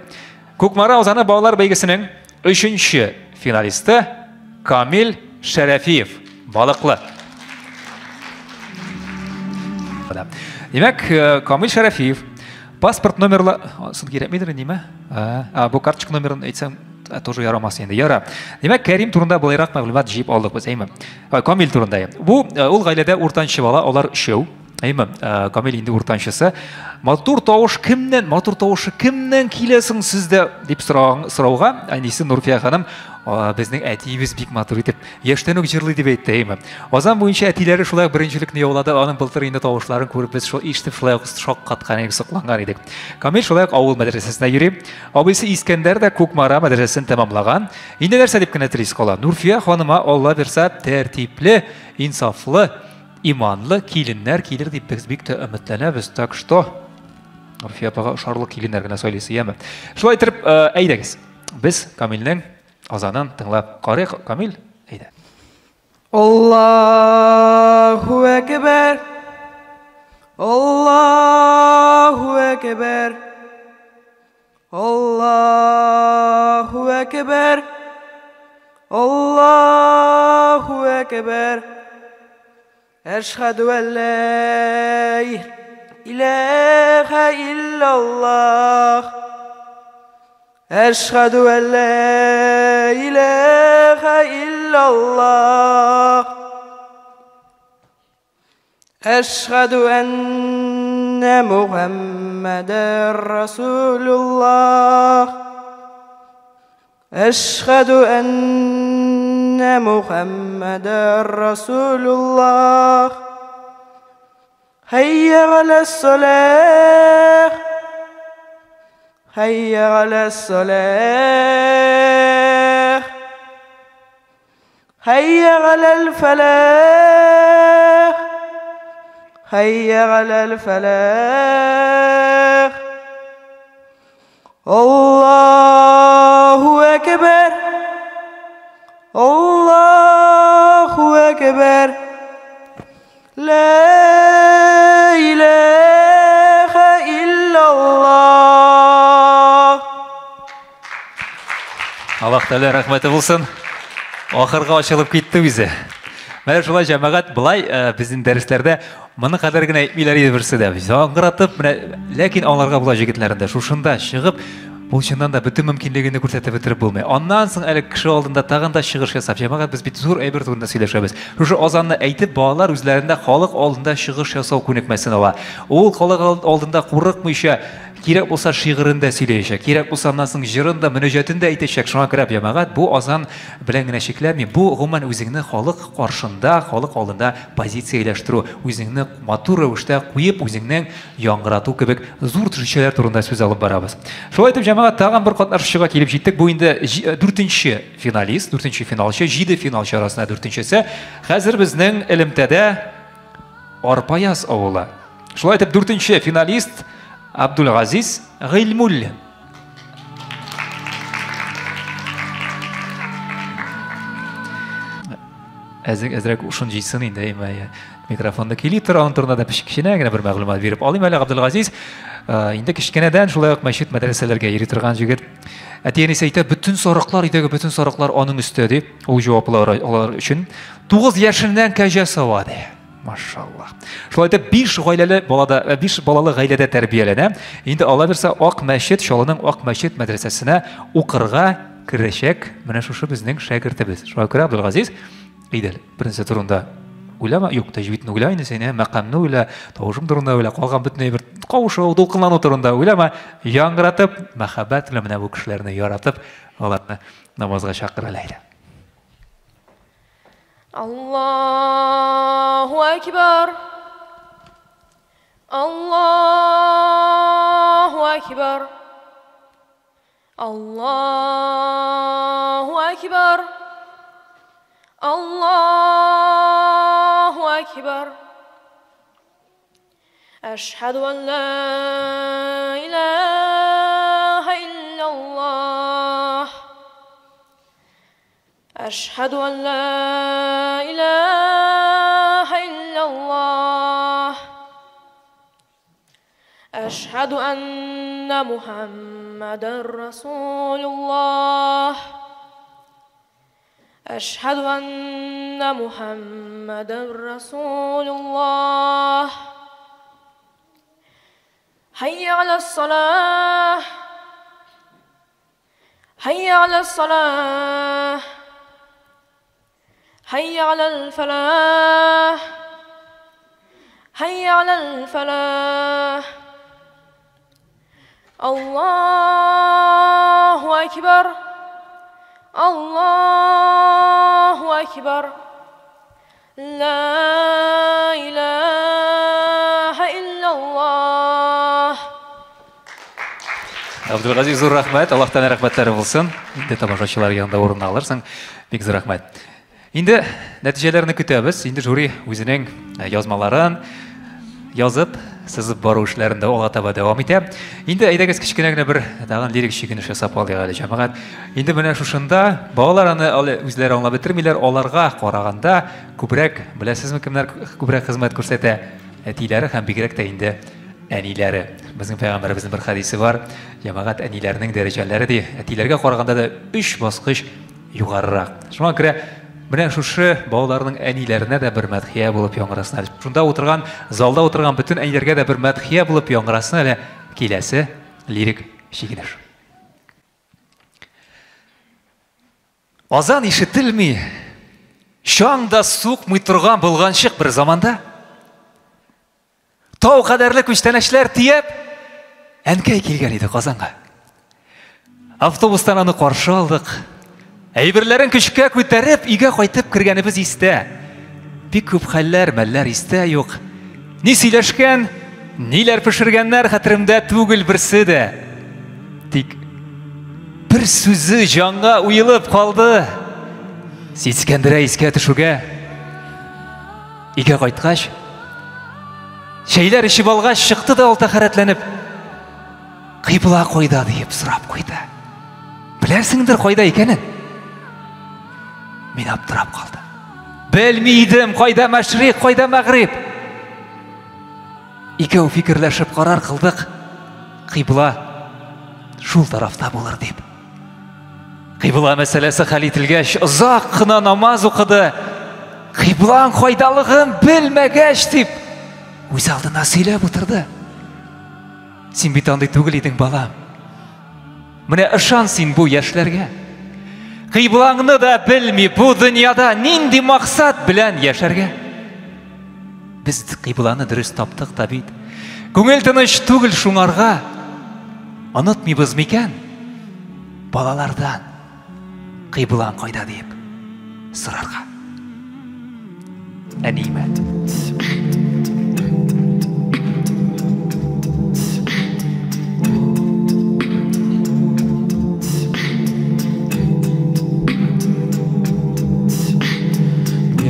Кукмара азаны балалар бәйгесенең өченче финалисты Камил Шәрәфиев, Балыклы. Димәк, э, Камил Шәрәфиев паспорт номерлы... Сын кирәкмидер, ниме? А, бу карточка номерын әйтсәм, тоже ярамас инде. Яра. Димәк, Кәрим турында былайрак мәгълүмат җыеп алдык без, әйме? Камил турында. Бу э, ул гаиләдә уртанчы бала, алар өчәү. Әйме, э, Камил инде уртанчысы. Матур тавыш кемнән, матур тавышы кемнән килә соң сездә дип сорауга әнисе Нурфия ханым, безнең әтиебез бик матур итеп яшьтән үк җырлый дип әйтте, әйме. Азан буенча әтиләре шулай ук беренчелекне яулады, аның былтыр инде тавышларын күреп без шул ишетеп шулай ук шаккаткан идек, сокланган идек. Камил шулай ук авыл мәдрәсәсенә йөри. Абыйсы Искәндәр дә Кукмара мәдрәсәсен тәмамлаган. Инде нәрсә дип кенә телисе кала? Нурфия ханыма Алла бирса тәртипле, инсафлы, Иманлы киленнәр килер дип без бик тә өметләнәбез. Так что Руфия апага ошарлык киленнәр генә сайлыйсы, яме. Шулай итеп, э, әйдәгез. Без Камилнең азанын тыңлап карыйк. Камил, әйдә. Аллаһу әкбәр. Аллаһу әкбәр. Аллаһу әкбәр. Аллаһу әкбәр. Әшһәдү әллә иләһә иллаллаһ. Әшһәдү әллә иләһә иллаллаһ. Әшһәдү әннә Мухәммәдәр Расулуллаһ. Әшһәдү әннә Мухәммәдәр Расулуллаһ. Хәйя галәс-салах. Хәйя галәс-салах. Хәйя галәл фәлах. Хәйя галәл фәлах. Аллаһу әкбәр. Аллаһу әкбәр. Лә иләһә иллаллаһ. Аллаһ Тәгалә рәхмәте булсын. Ахырга ачылып китте үзе. Менә шулай җәмәгать былай э, безнең дәресләрдә моны кадәр генә әйтмиләр иде берсе дә. Яңгыратып, менә ләкин аңларга була җегетләрендә. Шушында чыгып, бу чыннан да бөтен мөмкинлегеңне күрсәтеп бетереп булмый. Аннан соң әле кеше алдында тагын да чыгыш ясап, җәмәгать без бит зур әйбер турында сөйләшәбез. Шушы азанны әйтеп, балалар үзләрендә халык алдында чыгыш ясау күнекмәсен ала. Ул халык алдында курыкмыйча Кирәк булса шигырен дә сөйләячәк, кирәк булса аннан соң җырын да, мөнәҗәтен дә әйтәчәк. Шуңа күрә, җәмәгать, бу азан белән генә чикләнми. Бу, гомумән, үзеңне халык каршында, халык алдында позицияләштерү, үзеңне матур рәвештә куеп, үзеңнең яңгырату кебек зур төшенчәләр турында сүз алып барабыз. Шулай итеп, җәмәгать, тагын бер катнашучыга килеп җиттек. Бу инде дүртенче финалист, дүртенче финалчы, җиде финалчы арасында дүртенчесе. Хәзер безнең элемтәдә Арпаяз авылы. Шулай итеп, дүртенче финалист Абдулгазиз Гыйльмуллин. Әзрәк әзрәк ушын җыйсын инде, әйме, микрофонда кили тор, аның турында да кечкенә генә бер мәгълүмат биреп алыйм әле Абдулгазиз. Э, инде кечкенәдән шулай ук мәчет мәдрәсәләргә йөри торган җегет. Әти-әнисе әйтә, бөтен сарыклар, өйдәге бөтен сарыклар аның өстә дип, ул җаваплы алар өчен. 9 яшеннән кәҗә сава ди. Машаллах. Шулай итеп, биш гаиләле балада, э, биш балалы гаиләдә тәрбияләнә. Инде Алла бирсә, Ак мәчет, Чаллының Ак мәчет мәдрәсәсенә укырга керәчәк. Менә шушы безнең шәкертебез. Шуңа күрә Абдулгазиз, әйдә, беренче турында Уйлама, юк, тәҗвидне уйла инде син, мәкамны уйла, тавышым турында уйла, калган бөтен әйбер кавышу, дулкынлану турында уйлама. Яңгыратып, мәхәббәт белән менә бу кешеләрне яратып, аларны намазга чакыр әле. Аллаһу акбар. Аллаһу акбар. Аллаһу акбар. Аллаһу акбар. Әшһәду ан ла илаһа иллаллаһ. Әшһәду ан ла илаһа иллаллаһ. Әшһәду анна Мухаммадан Расулуллаһ. Әшһәду анна Мухаммадан Расулуллаһ. Hayya alas-salah. Hayya alas-salah. Hayya alal-falah. Hayya alal-falah. Allahu akbar. Allahu akbar. La ilaha illallah. Абдулгазиз, зур рәхмәт. Аллаһтан рәхмәтләре булсын. Инде тамашачылар янында урын алырсың. Бик зур рәхмәт. Инде нәтиҗәләрне көтәбез. Инде жюри үзенең язмаларын язып, сызып бару эшләрендә алга таба дәвам итә. Инде әйдәгез кечкенә генә бер тагын лирик чигенеш ясап алыйк әле, җәмәгать. Инде менә шушында балалар аны әле үзләре аңлап бетермиләр, аларга караганда күбрәк, беләсезме, кемнәр күбрәк хезмәт күрсәтә? Әтиләре һәм бигрәк тә инде әниләре. Безнең пәйгамбәребезнең бер хәдисе бар. Җәмәгать, әниләрнең дәрәҗәләре ди, әтиләргә караганда да 3 баскыч югарырак. Шуңа күрә менә шушы балаларның әниләренә дә бер мәдхия булып яңгырасын әле. Шунда утырган, залда утырган бөтен әниләргә дә бер мәдхия булып яңгырасын әле киләсе лирик чигенеш. Азан ишетелми, чаң да сукмый торган булганчык бер заманда тау кадәрле күчтәнәчләр тиеп, әнкәй килгән иде Казанга. Автобустан аны каршы алдык. Әйберләрен көчкә күтәреп, өйгә кайтып кергәнебез истә. Бик күп хәлләр, мәлләр истә юк. Ни сөйләшкән, ниләр пешергәннәр хәтеремдә түгел берсе дә. Тик бер сүзе җанга уелып калды. Сискәндерә искә төшүгә. Өйгә кайткач, чәйләр эчеп алгач, чыкты да ул тәһарәтләнеп, кыйбла кайда диеп сорап куйды. Беләсеңдер кайда икәнен? Мин аптырап калдым. Белми идем, кайда мәшрик, кайда мәгъриб. Икәү фикерләшеп карар кылдык. Кыйбла шул тарафта булыр дип. Кыйбла мәсьәләсе хәл ителгәч, озак кына намаз укыды. Кыйблаң кайдалыгын белмәгәч дип, үз алдына сөйләп утырды. Син бит андый түгел идең, балам. Менә ышан син бу яшьләргә. Кыйблаңны да белми бу дөньяда нинди максат белән яшәргә? Без кыйбланы дөрес таптык та бит. Күңел тыныч түгел шуңарга. Онытмыйбыз микән? Балалардан кыйблаң кайда дип сорарга. Әниемә.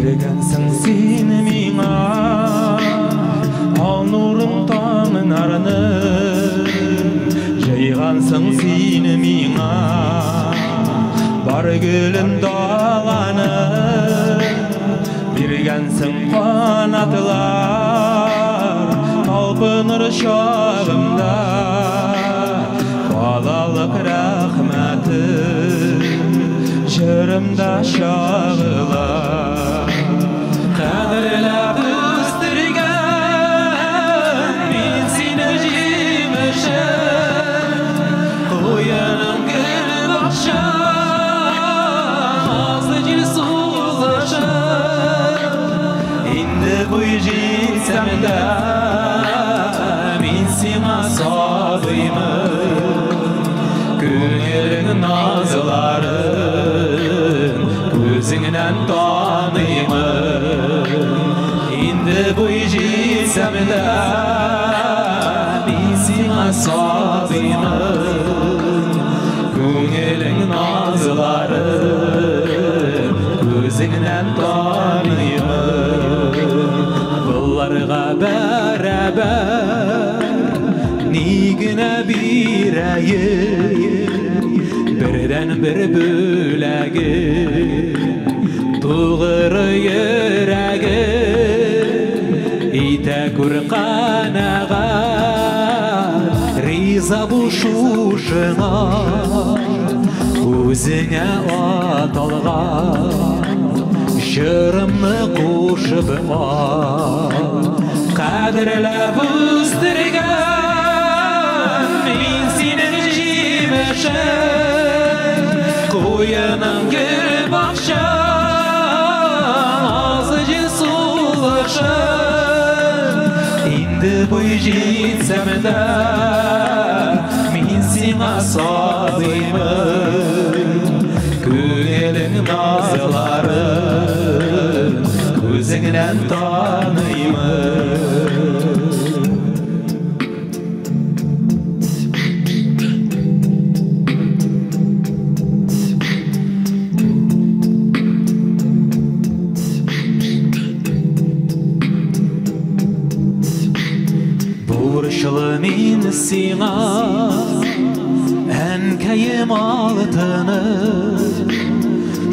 Биргәнсең син миңа ал нурың таңнарны, җыйгансың син миңа бар гөлен даланы, биргәнсең канатлар талпыныр чагымда, балалык рәхмәтем җырымда чагыла. Кадерләп үстергән мин сине җимешем, куеның гөл бакча, назлы җил сулышым. сазыймын, күңелең назлары күзеңнән таныймын. Болларга бәрабәр ни генә бирәем, бердән бер бүләге тугры йөрәге итә күр канәгать, риза бул шушыңа, үзеңә аталган җырымны кушып ал. Кадерләп үстергән мин синең җимешең, куеның гөл бакчаң, азыҗы сулышың. Инде буй җитсәм дә, мин сиңа сазыймын, күңелең назларын күзеңнән таныймын. Бурычлы мин сиңа, әнкәем алтыны,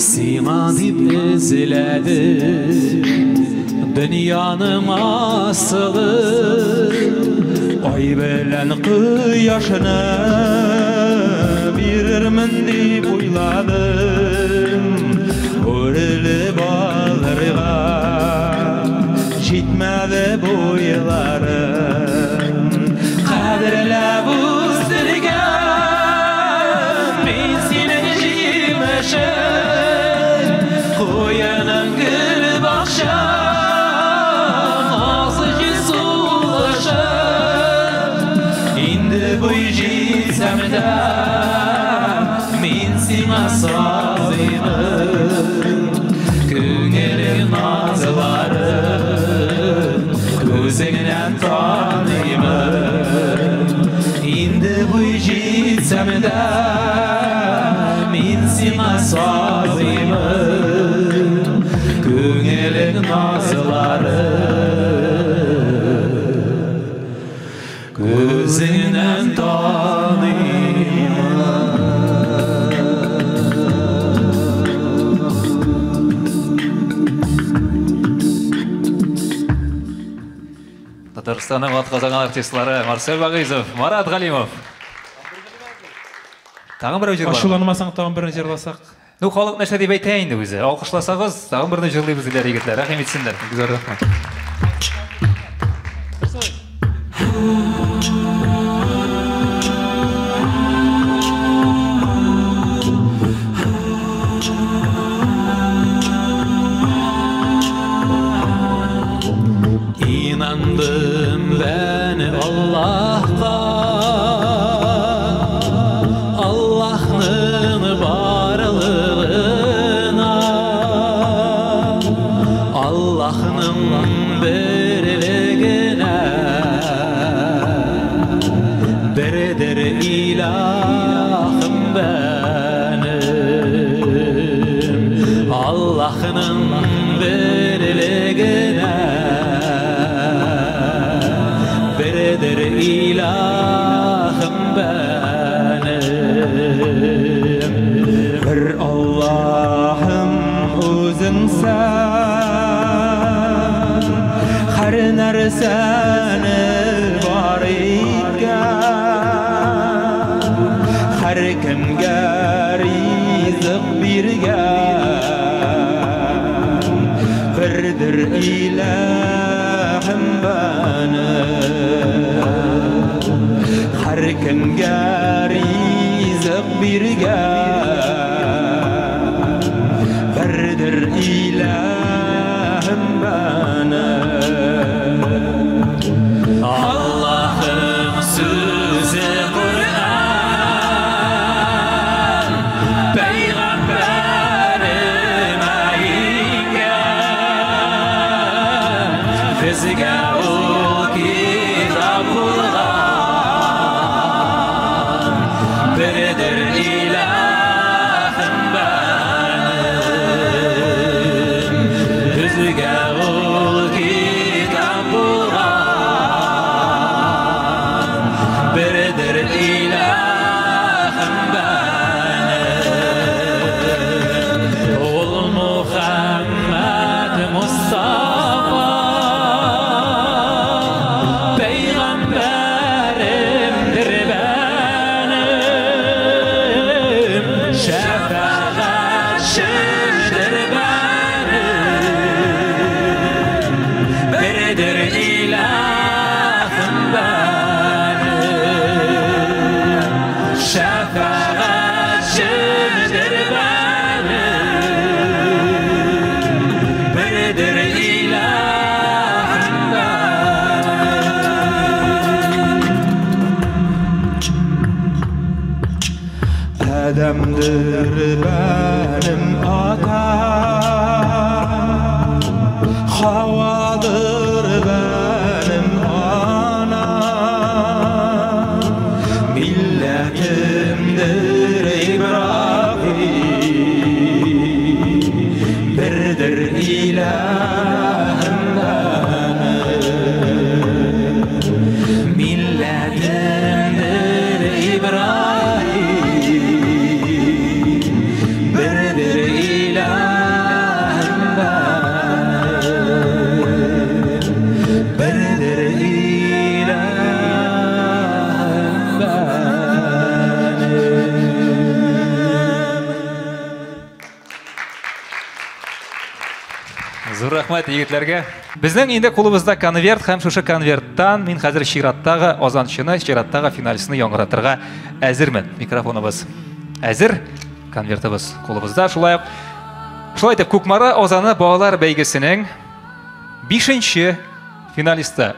сиңа дип эзләдем дөньяның асылы. Ай белән кояшны бирермен дип уйладым, үрелеп алырга җитмәде буйларым. Кадерләп үстергән мин синең җимешең, куеның гөл бакчаң, азыҗы сулышың. Инде буй җитсәм дә, мин сиңа сазыймын, күңелең назларын күзеңнән таныймын. Инде буй җитсәм дә, мин сиңа сазыймын, күңелең назларын күзеңнән таныймын. Татарстанның атказанган артистлары Марсель Вагыйзов, Марат Галимов. Тагын берәү җырлар. Ачуланмасаң, тагын берне җырласак. Ну, халык нәрсә дип әйтә инде үзе. Алкышласагыз, тагын берне җырлыйбыз диләр егетләр. Рәхим итсеннәр. Бик зур рәхмәт. İnandım ben Allah'a, Allah'ın varlığına, Allah'ın birliğine, birdir ilahım benim, Allah'ın birliğine, birdir ilahım benim. Bir Allah'ım o'zing sen, har narsani bor etgan, har kimga rizq bergan, birdir ilahim benim, har kimga rizq bergan, birdir ilahim benim. Allah'ın sözü Kur'an, Peygamberime ingen, bizga ul kitob bo'lgan, Ademdir benim atam, Havadır benim anam, Milletimdir İbrahim, birdir ilahım benim. Milletimdir İbrahim, birdir ilahım benim, birdir ilahım benim. Зур рәхмәт егетләргә. Безнең инде кулыбызда конверт һәм шушы конверттан мин хәзер чираттагы азанчыны, чираттагы финалистны яңгыратырга әзермен. Микрофоныбыз әзер, конвертыбыз кулыбызда. Шулай ук шулай итеп Кукмара азаны балалар бәйгесенең 5нче финалисты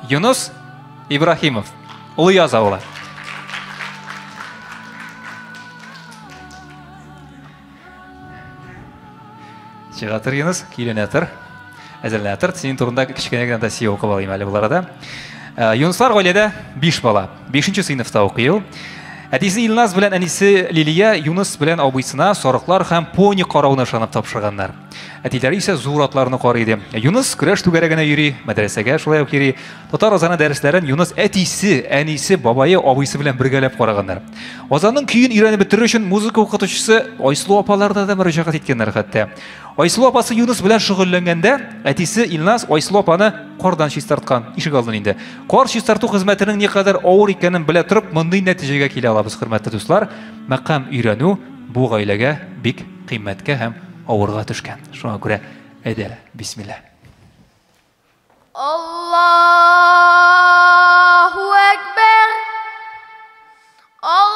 Юнус Ибраһимов, Олыяз авылы. Чыга тор, Юнус, киленә тор, әзерләнә тор. Синең турында кечкенә генә досье укып алыйм әле бу арада. Юнуслар гаиләдә 5 бала. 5нче сыйныфта укый ул. Әтисе Илназ белән әнисе Лилия Юнус белән абыйсына сарыклар һәм пони карауны ышанып тапшырганнар. Әтиләре исә зур атларны карый иде. Юнус көрәш түгәрәгенә йөри, мәдрәсәгә шулай ук йөри. Татар азаны дәресләрен Юнус әтисе, әнисе, бабае, абыйсы белән бергәләп караганнар. Азанның көен өйрәнеп бетерер өчен музыка укытучысы Айсылу апаларына да мөрәҗәгать иткәннәр хәтта. Айсылу апасы Юнус белән шөгыльләнгәндә, әтисе Илназ Айсылу апаны кардан чистарткан, ишек алдын инде. Кар чистарту хезмәтенең никадәр авыр икәнен белә торып, мондый нәтиҗәгә килә алабыз, хөрмәтле дуслар. Мәкам өйрәнү бу гаиләгә бик кыйммәткә һәм авырга төшкән. Шуңа күрә әйдә, бисмилла. Allahu Ekber. Allahu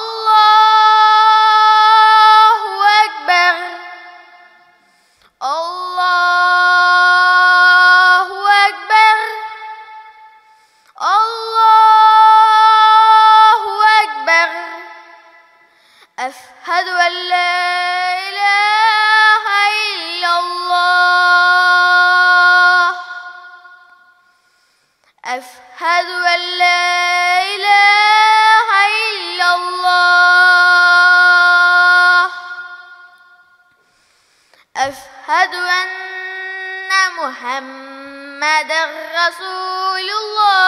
Ekber. Allahu Ekber. Allahu Ekber. Eşhedü en la ilahe illallah. Eşhedü en la ilahe illallah. Eşhedü enne Muhammeden Resulullah.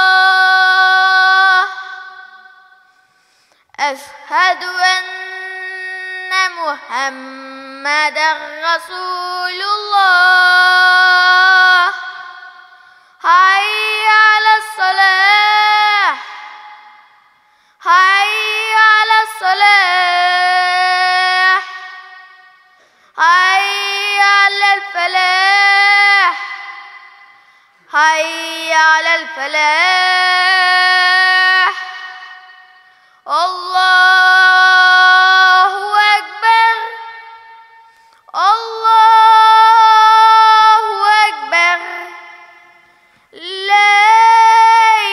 Eşhedü enne Muhammeden Resulullah. Hayya alas-salah. Hayya alas-salah. Hayya alal-falah. Hayya alal-falah. Allahu Ekber. Allahu Ekber. La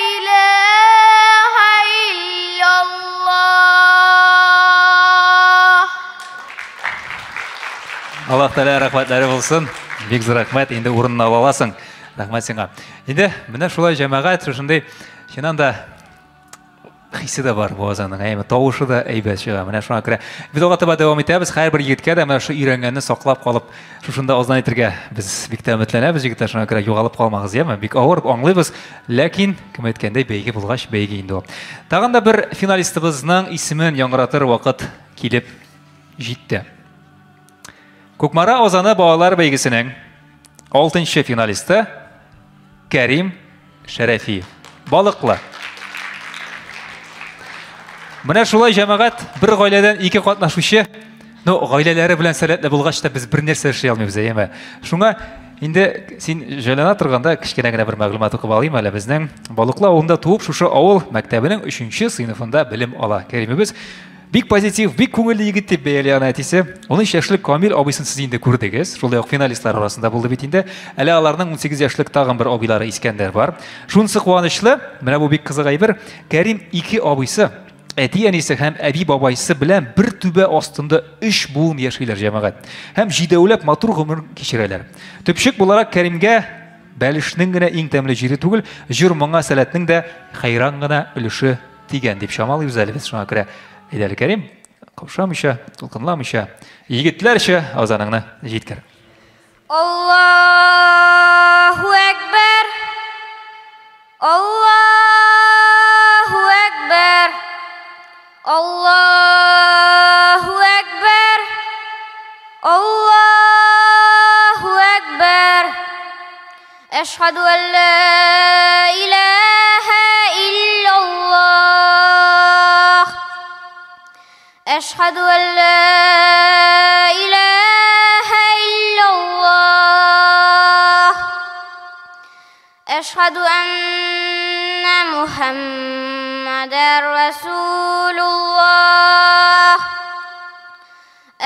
ilahe illallah. Аллаһ Тәгалә рәхмәтләре булсын. Бик зур рәхмәт, инде урынына ала аласың. Рәхмәт сиңа. Инде менә шулай җәмәгать шушындый чыннан да хисе дә бар бу азанның, әйме, тавышы да әйбәт чыга. Менә шуңа күрә без алга таба дәвам итәбез. Һәрбер егеткә дә менә шу өйрәнгәнне саклап калып, шушында азан әйтергә без бик тә өметләнәбез, егетләр. Шуңа күрә югалып калмагыз, яме? Бик авыр, аңлыйбыз, ләкин кем әйткәндәй, бәйге булгач, бәйге инде ул. Тагын да бер финалистыбызның исемен яңгыратыр вакыт килеп җитте. Кукмара азаны балалар бәйгесенең 6нчы финалисты Кәрим Шәрәфиев. Балыклы. Менә шулай җәмәгать, бер гаиләдән ике катнашучы, ну, гаиләләре белән сәләтле булгач та без бер нәрсә эшли алмыйбыз, әйеме? Шуңа инде син җайлана торганда кечкенә генә бер мәгълүмат укып алыйм әле. Безнең Балыклы авылында туып, шушы авыл мәктәбенең 3нче сыйныфында белем ала Кәримебез. Бик позитив, бик күңелле егет дип бәяли аны әтисе. 13 яшьлек Камил абыйсын сез инде күрдегез. Шулай ук финалистлар арасында булды бит инде. Әле аларның 18 яшьлек тагын бер абыйлары Искәндәр бар. Шунысы куанычлы, менә бу бик кызык әйбер. Кәрим ике абыйсы Әти-әнисе һәм әби-бабайсы белән бер түбә астында өч буын яшиләр җәмәгать. Һәм җидәүләп матур гомер кичерәләр. Төпчек буларак Кәримгә бәлешнең генә иң тәмле җире түгел, җыр моңа сәләтнең дә хәйран гына өлеше тигән дип чамалыйбыз әле без. Шуңа күрә әйдә әле, Кәрим, каушамыйча, дулкынламыйча, егетләрчә азаныңны җиткер. Аллаһу әкбәр! Аллаһу әкбәр! Аллаһу әкбәр! Аллаһу әкбәр! Әшһәду ән ла илаһа иллаллаһ! Әшһәду ән ла илаһа иллаллаһ! Әшһәду әннә Мухаммадәр Расулуллаһ!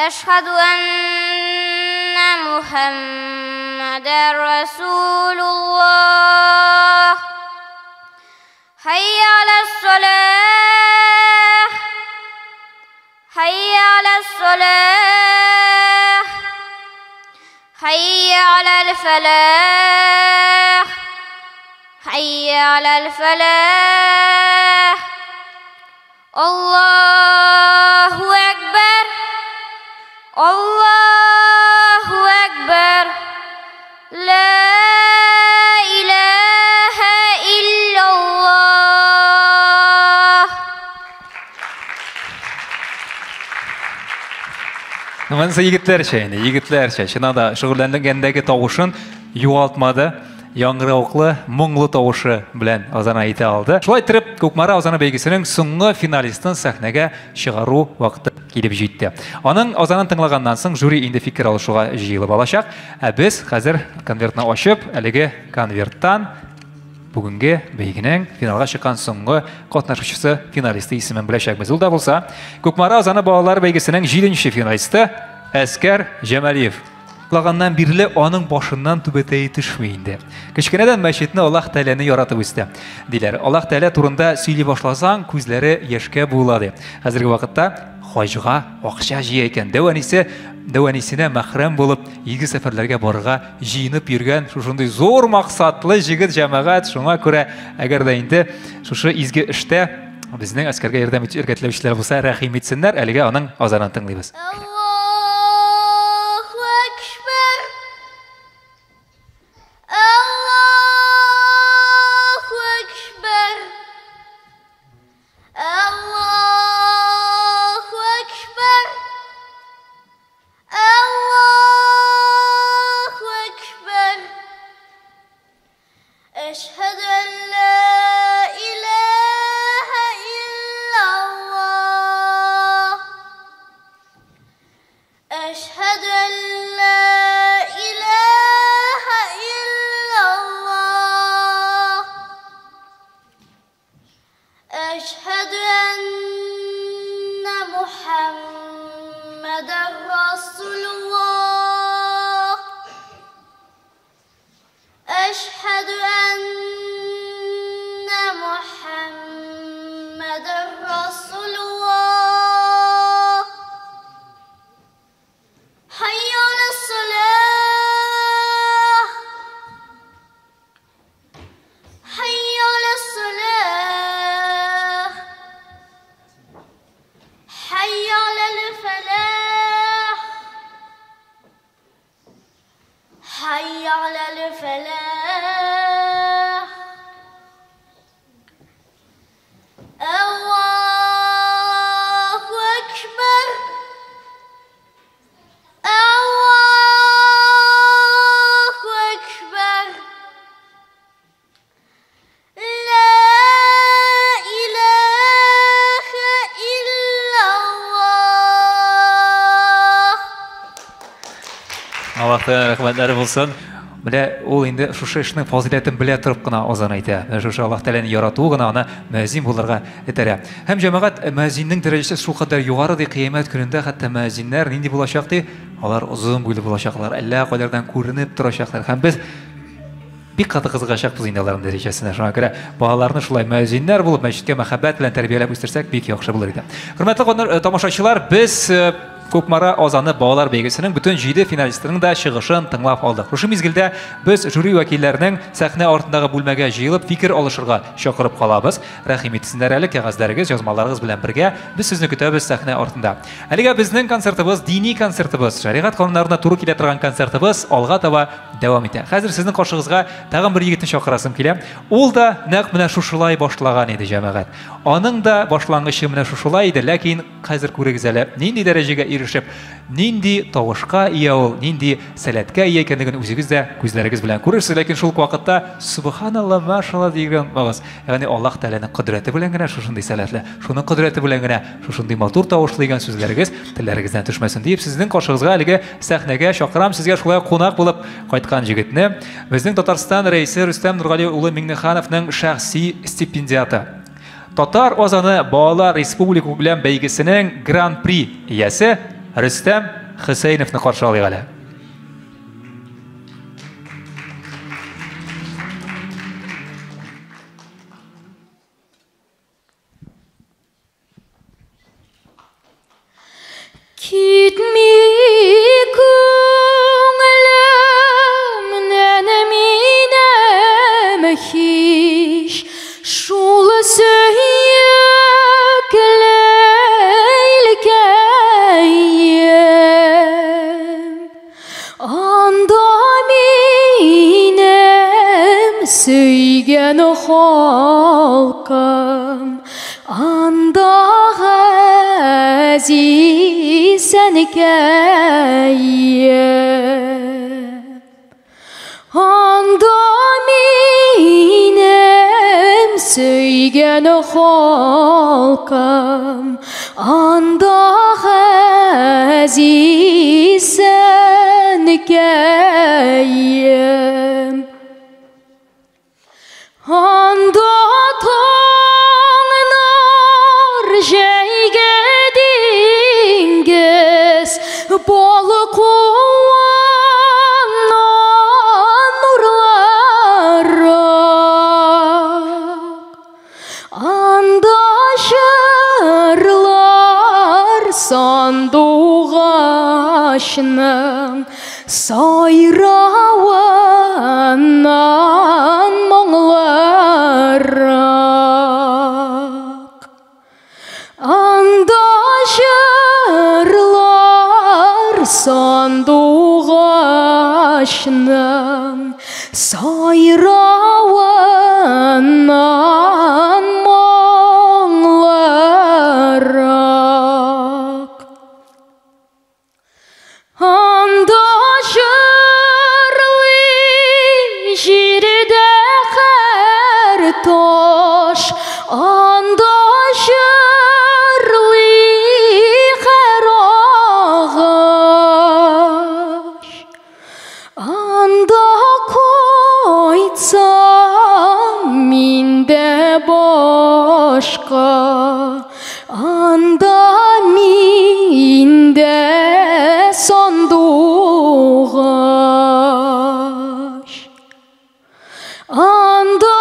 Әшһәду әннә Мухаммадәр Расулуллаһ! Хәйя алас-салах! Хәйя алас-салах! Хәйя алал-фәлах! Хәйя алал-фәлах! Аллаһу әкбәр! Аллаһу әкбәр! Ла илаһа иллаллаһ! Монысы егетләрчә инде, егетләрчә. Чыннан да шөгыльләнгәндәге тавышын югалтмады. Яңгыравыклы, моңлы тавышы белән азан әйтә алды. Шулай итеп, Кукмара азаны бәйгесенең соңгы финалистын сәхнәгә чыгару вакыты килеп җитте. Аның азанын тыңлаганнан соң жюри инде фикер алышуга җыелып алачак. Ә без хәзер конвертны ачып, әлеге конверттан бүгенге бәйгенең финалга чыккан соңгы катнашучысы, финалисты исемен беләчәкбез. Ул да булса, Кукмара азаны балалар бәйгесенең 7 финалисты Әскәр Җәмәлиев. Лаганнан бирле аның башыннан түбәтәе төшми инде. Кечкенәдән мәчетне Аллаһ Тәгаләне яратып үсте, диләр. Аллаһ Тәгалә турында сөйли башласаң, күзләре яшькә буыла ди. Хәзерге вакытта хаҗга акча җыя икән. Дәү әнисе, дәү әнисенә мәхрәм булып, изге сәфәрләргә барырга җыенып йөргән шушындый зур максатлы җегет җәмәгать. Шуңа күрә, әгәр дә инде шушы изге эштә безнең Әскәргә ярдәм итәргә теләүчеләр булса, рәхим итсеннәр. Әлегә аның азанын тыңлыйбыз. Аллаһу әкбәр! Аллаһу әкбәр! Аллаһу әкбәр! Аллаһу әкбәр! Әшһәду ән ла илаһа иллаллаһ! Әшһәду ән ла илаһа иллаллаһ! Әшһәду әннә Мухаммадәр Расулуллаһ! Әшһәду әннә Мухаммадәр Расулуллаһ! Хәйя алас-салах! Хәйя алас-салах! Хәйя алал-фәлах! Хәйя алал-фәлах! Аллаһу әкбәр! Аллаһу әкбәр! Ла илаһа иллаллаһ! Аллаһ Тәгалә рәхмәтләре булсын. Менә ул инде шушы эшнең фазыйләтен белә торып кына азан әйтә. Менә шушы Аллаһ Тәгаләне яратуы гына аны мөәзин булырга этәрә. Һәм җәмәгать, мөәзиннең дәрәҗәсе шулкадәр югары ди, кыямәт көнендә хәтта мөәзиннәр нинди булачак ди? Алар озын буйлы булачаклар, әллә кайлардан күренеп торачаклар. Һәм без Бик каты кызыгачакбыз инде аларның дәрәҗәсенә. Шуңа күрә балаларны шулай мөәзиннәр булып, мәчеткә мәхәббәт белән тәрбияләп үстерсәк, бик яхшы булыр иде. Хөрмәтле тамашачылар, без Кукмара азаны балалар бәйгесенең бөтен 7 финалистының да чыгышын тыңлап алдык. Шушы мизгелдә без жюри вәкилләренең сәхнә артындагы бүлмәгә җыелып фикер алышырга чакырып калабыз. Рәхим итсеннәр әле кәгазьләрегез, язмаларыгыз белән бергә. Без сезне көтәбез сәхнә артында. Әлегә безнең концертыбыз, дини концертыбыз, шәригать кануннарына туры килә торган концертыбыз алга таба дәвам итә. Хәзер сезнең каршыгызга тагын бер егетне чакырасым килә. Ул да нәкъ менә шушылай башлаган иде, җәмәгать. Аның да башлангычы менә шушылай иде, ләкин хәзер күрегез әле, нинди дәрәҗәгә ирешеп, нинди тавышка ия ул, нинди сәләткә ия икәнлеген үзегез дә күзләрегез белән күрерсез, ләкин шул ук вакытта субханалла, машалла дигән онытмагыз. Ягъни Аллаһ Тәгаләнең кодрәте белән генә шушындый сәләтле, шуның кодрәте белән генә шушындый матур тавышлы дигән сүзләрегез телләрегездән төшмәсен диеп, сезнең каршыгызга әлеге сәхнәгә чакырам. Сезгә шулай ук кунак булып кайткан җегетне, безнең Татарстан рәисе Рөстәм Нургали улы Миңнехановның шәхси стипендиаты, Татар азаны балалар республика күләм бәйгесенең гран-при иясе Рөстәм Хөсәеновны каршы алыйк әле. Китми күңелемнән минем һич шул сөекле илкәем. Анда минем сөйгән халкым, анда газиз әнкәем. Анда минем сөйгән халкым, анда газиз әнкәем. Анда таңнар, җәйге диңгез, балкуаннан нурларак. Анда җырлар сандугачның сайравыннан моңларак. Анда җырлар сандугачның сайравыннан моңларак. Анда җырлый җирдә һәр таш, анда җырлый һәр агач. Анда кайтсам мин дә башка, анда мин дә сандугач. Анда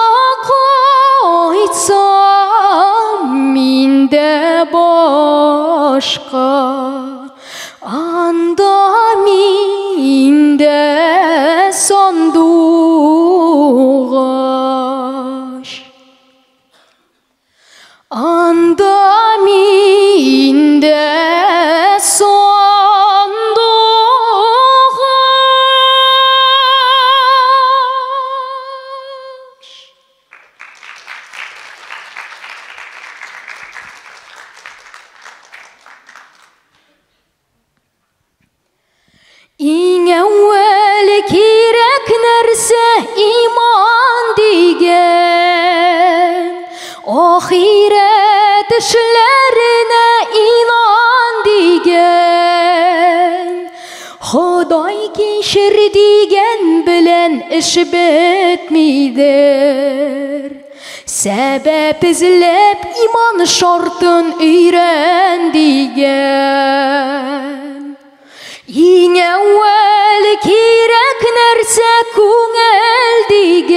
кайтсам мин дә башка, анда мин дә сандугач. Анда мин дә сандугач. Иң әүвәл кирәк нәрсә иман дигән, ахирәт эшләренә инан дигән, Ходай кичер дигән белән эш бетмидер. Сәбәп эзләп иман шартын өйрән дигән. Иң әүвәл кирәк нәрсә күңел дигән,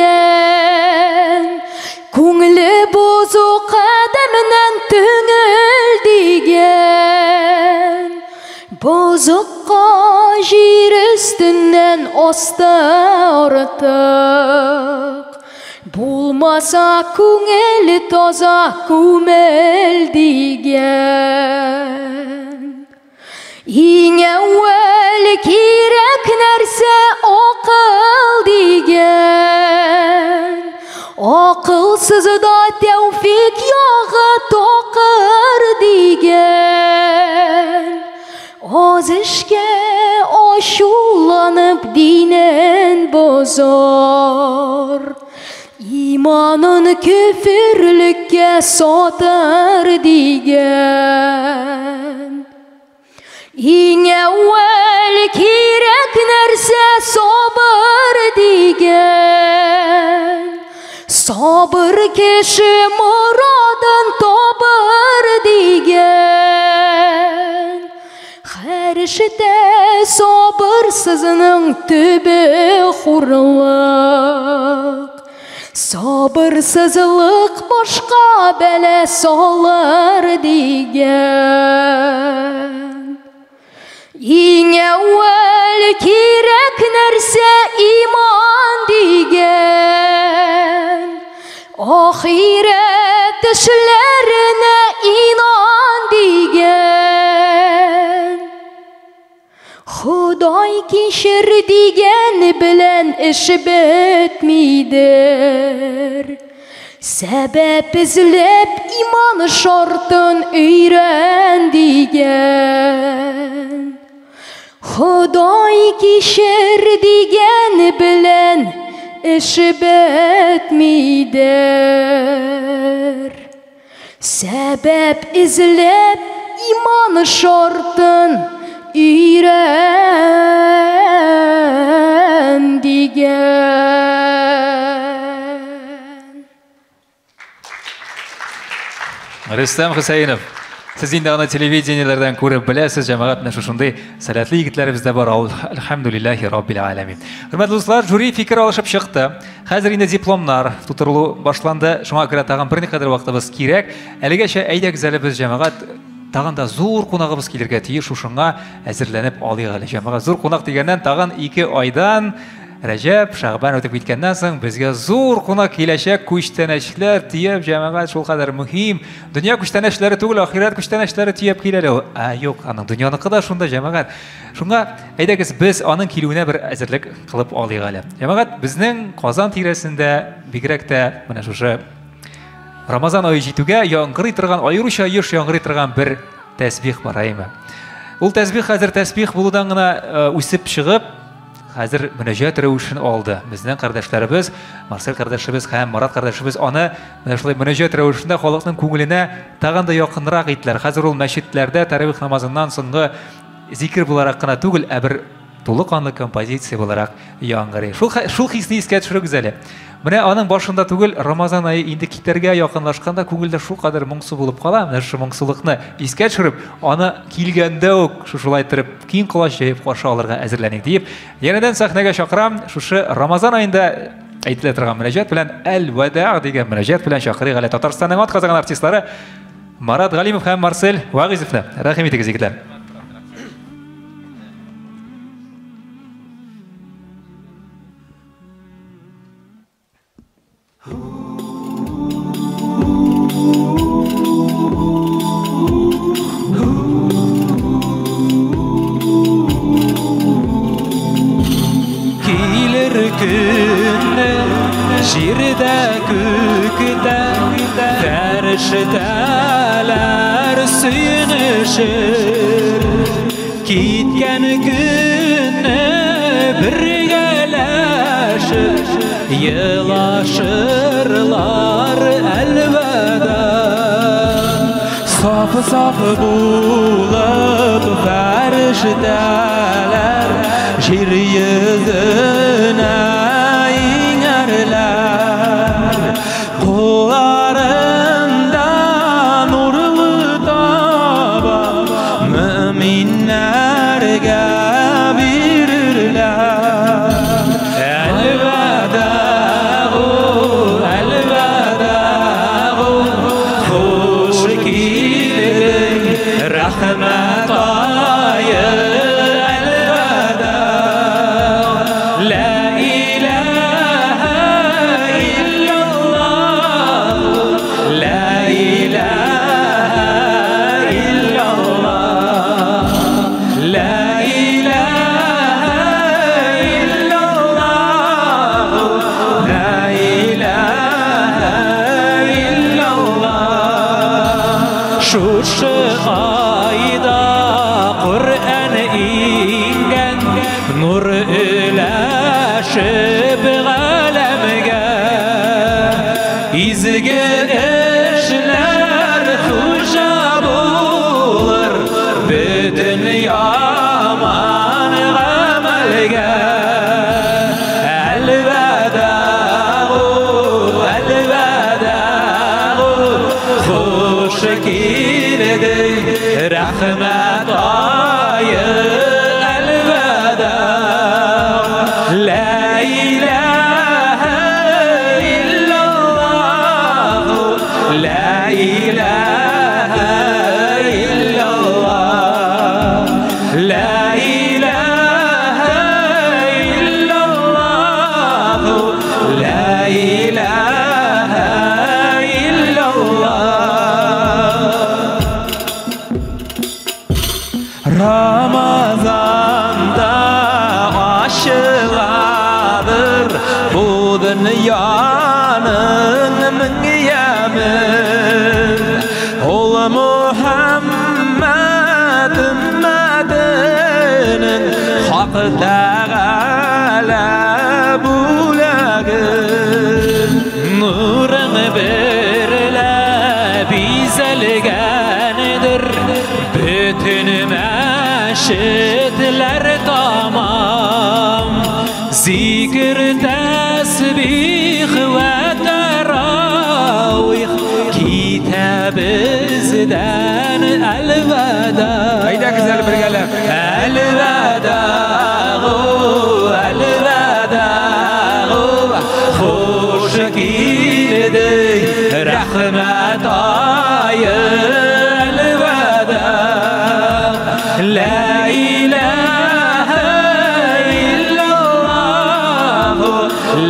кадәмнән түңел дигән. Бозыкка җир өстеннән асты артык. Булмаса күңел таза күмел дигән. Иң әүвәл кирәк нәрсә акыл дигән. Акылсыз да тәүфик ягы такыр дигән. Аз эшкә ачуланып динен бозар. Иманын көферлеккә сатыр дигән. Иң әүвәл кирәк нәрсә сабыр дигән. Сабыр кеше морадын табыр дигән. Һәр эштә сабырсызның төбе хурлык. Сабырсызлык башка бәла салыр дигән. Иң әүвәл кирәк нәрсә иман дигән. Ахирәт эшләренә инан дигән. Ходай кичер дигән белән эш бетмидер. Сәбәп эзләп иман шартын өйрән дигән. Ходай кичер дигән белән эш бетмидер. Сәбәп эзләп иман шартын өйрән дигән. Рөстәм Хөсәенов, сез инде аны телевидениеләрдән күреп беләсез, җәмәгать, менә шушындый сәләтле егетләребез дә бар. Әлхәмдүлилләһи раббил аләмин. Хөрмәтле дуслар, жюри фикер алышып чыкты. Хәзер инде дипломнар тутырылу башланды. Шуңа күрә тагын берникадәр вакытыбыз кирәк. Әлегәчә әйдәгез әле без, җәмәгать, тагын да зур кунагыбыз килергә тиеш, шушыңа әзерләнеп алыйк әле. Җәмәгать, зур кунак дигәннән тагын 2 айдан Рәҗәп, Шәгъбан үтеп киткәннән соң безгә зур кунак киләчәк, күчтәнәчләр төяп, җәмәгать, шул кадәр мөһим. Дөнья күчтәнәчләре түгел, ахирәт күчтәнәчләре төяп килә әле ул. Ә юк, аның дөньяныкы да шунда, җәмәгать. Шуңа әйдәгез без аның килүенә бер әзерлек кылып алыйк әле. Җәмәгать, безнең Казан тирәсендә бигрәк тә менә шушы Рамазан ае җитүгә яңгырый торган, аеруча еш яңгырый торган бер тәсбих бар, әйме? Ул тәсбих хәзер тәсбих булудан гына үсеп чыгып, хәзер мөнәҗәт рәвешен алды. Безнең кардәшләребез, Марсель кардәшебез һәм Марат кардәшебез аны менә шулай мөнәҗәт рәвешендә халыкның күңеленә тагын да якынрак иттеләр. Хәзер ул мәчетләрдә тәравих намазыннан соңгы зикер буларак кына түгел, ә бер тулы канлы композиция буларак яңгырый. Шул хисне искә төшерегез әле. Менә аның башында түгел, Рамазан ае инде китәргә якынлашканда күңелдә шул кадәр моңсу булып кала. Менә шушы моңсулыкны искә төшереп, аны килгәндә үк шушылай итеп киң колач җәеп каршы алырга әзерләник диеп, янәдән сәхнәгә чакырам. Шушы Рамазан аенда әйтелә торган мөнәҗәт белән Әл-Вада дигән мөнәҗәт белән чакырыйк әле Татарстанның атказанган артистлары Марат Галимов һәм Марсель Вагыйзовны. Рәхим итегез, егетләр. Килер көнне җирдә күктә фәрештәләр сөенешер. Киткән көнне бергәләшеп елашырлар әлвәдә. Саф-саф булып фәрештәләр җир йөзенә иңәрләр. Кулларында нурлы таба мөминнәргә бирерләр. Әлвәдә, әлвәдә, Рәхмәт ае әлвәда. Ла илаһа иллаллах, ла илаһа иллаллах, ла илаһа иллаллах, ла илаһа иллаллах. Шушы айда Коръән иңгән, нур өләшеп галәмгә. Изге эшләр хуҗа булыр бөтен яман гамәлгә. Әлвәда, әлвәда, хуш килде рәхмәт ае әлвәда. Ла илаһа иллаллах, ла илаһа иллаллах, ла илаһа иллаллах, ла илаһа иллаллах. Ramazanda aşıladır bu dünyanın ming yami. Ol Muhammed ümmetinin Hak Teala бүләге. Nurun birle bizelgendir bütün meşitler tamam. Zikr, tesbih ve teravih kitabimizden elveda. Әйдәгез әле бергәләп. Elveda, elveda, хуш килде рәхмәт ае әлвәда. Ла илаһа иллаллах,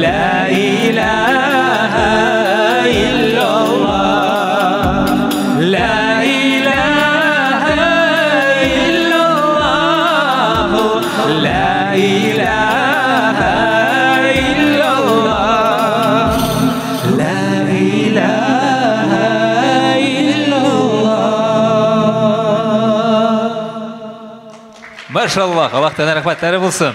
ла илаһа иллаллах, ла илаһа иллаллах, ла илаһа иллаллах, ла илаһа иллаллах. Машаллах, Аллаһ Тәгалә рәхмәтләре булсын.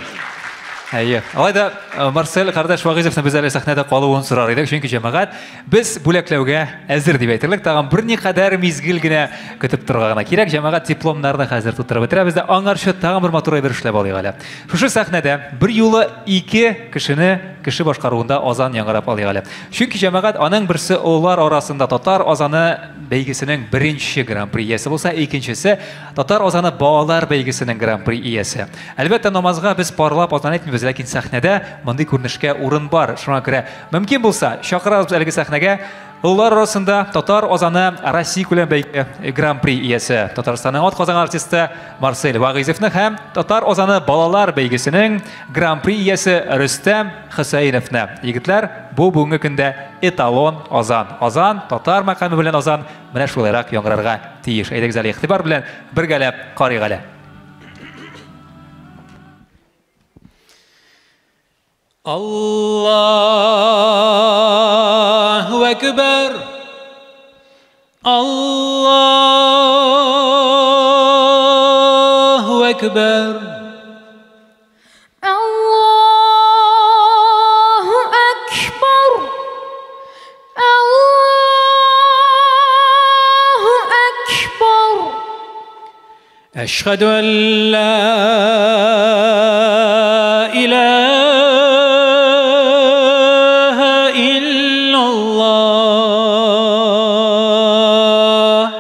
Әйе. Алай да Марсель кардәш Вагыйзовны без әле сәхнәдә калуын сорар идек, чөнки җәмәгать без бүләкләүгә әзер дип әйтерлек. Тагын берникадәр мизгел генә көтеп торырга гына кирәк. Җәмәгать дипломнарны хәзер тутырып бетерәбез дә аңарчы тагын бер матур әйбер эшләп алыйк әле. Шушы сәхнәдә бер юлы ике кешене кеше башкаруында азан яңгырап алыйк әле. Чөнки җәмәгать аның берсе олар арасында татар азаны бәйгесенең беренче гран-при иясе булса, икенчесе татар азаны балалар бәйгесенең гран-при иясе. Әлбәттә, намазга без парлап азан әйтмибез, ләкин сәхнәдә мондый күренешкә урын бар. Шуңа күрә мөмкин булса, чакырабыз әлеге сәхнәгә олылар арасында татар азаны Россия күләм бәйге гран-при иясе, Татарстанның атказанган артисты Марсель Вагыйзовны һәм татар азаны балалар бәйгесенең гран-при иясе Рөстәм Хөсәеновны. Егетләр, бу бүгенге көндә эталон азан. Азан татар мәкаме белән азан менә шулайрак яңгырарга тиеш. Әйдәгез әле игътибар белән бергәләп карыйк әле. Allahu Ekber, Allahu Ekber, Allahu Ekber, Allahu Ekber. Eşhedü en la ilahe illallah.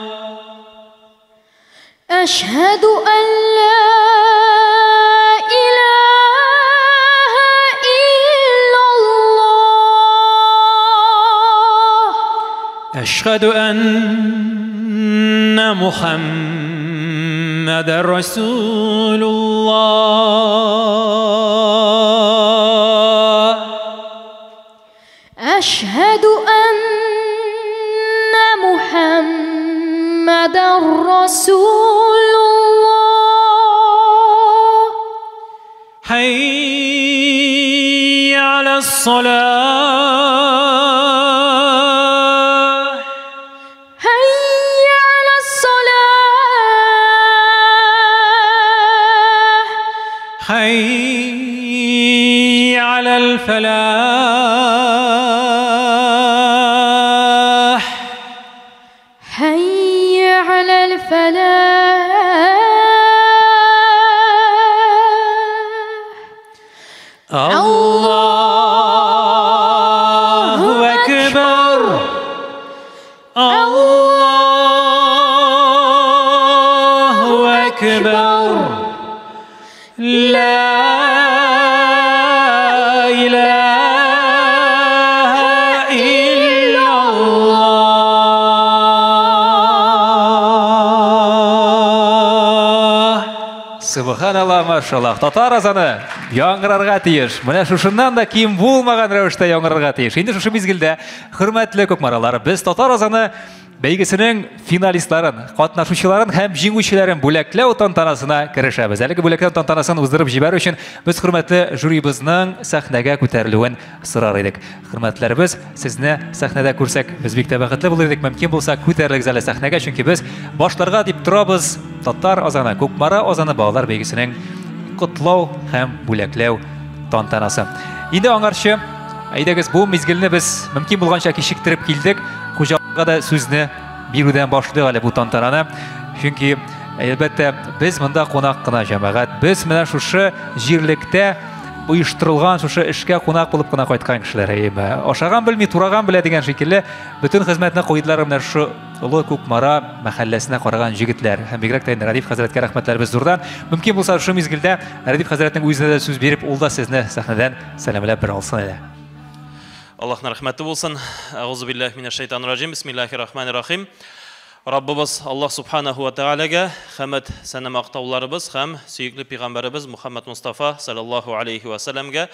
Eşhedü en la ilahe illallah. Eşhedü enne Muhammeden Muhammed Resulullah. أشهد أن محمد رسول الله. حي على الصلاة. حي على الصلاة. حي على الفلاح. حي على الفلاح. الله أكبر. الله أكبر. لا إله إلا الله. Субханалла, машаллах. Татар азаны яңгырарга тиеш. Менә шушыннан да ким булмаган рәвештә яңгырарга тиеш. Инде шушы мизгелдә, хөрмәтле кукмаралар, без татар азаны бәйгесенең финалистларын, катнашучыларын һәм җиңүчеләрен бүләкләү тантанасына керешәбез. Әлеге бүләкләү тантанасын уздырып җибәрү өчен без хөрмәтле жюрибызның сәхнәгә күтәрелүен сорар идек. Хөрмәтләребез, сезне сәхнәдә күрсәк, без бик тә бәхетле булыр идек. Мөмкин булса, күтәрелегез әле сәхнәгә, чөнки без башларга дип торабыз татар азаны, Кукмара азаны балалар бәйгесенең котлау һәм бүләкләү тантанасы. Инде аңарчы, әйдәгез, бу мизгелне без мөмкин булганча кичектереп килдек. Хуҗага да сүзне бирүдән башлыйк әле бу тантананы. Чөнки, әлбәттә, без монда кунак кына, җәмәгать. Без менә шушы җирлектә оештырылган шушы эшкә кунак булып кына кайткан кешеләр, әйеме? Ашаган белми, тураган белә дигән шикелле, бөтен хезмәтне куйдылар менә шушы Олы Кукмара мәхәлләсенә караган җегетләр. Һәм бигрәк тә инде Рәдиф хәзрәткә рәхмәтләребез зурдан. Мөмкин булса, шушы мизгелдә Рәдиф хәзрәтнең үзенә дә сүз биреп, ул да сезне сәхнәдән сәламләп бер алсын әле. Аллаһның рәхмәте булсын. Әгъузу биллаһи минәш шайтанир раҗим. Бисмиллаһир рахманир рахим. Раббыбыз Аллаһ субханаху ва таалагә хәмд сәна мактауларыбыз һәм сөекле пәйгамбәребез Мухаммад Мустафа саллаллаһу алейхи ва сәлләмгә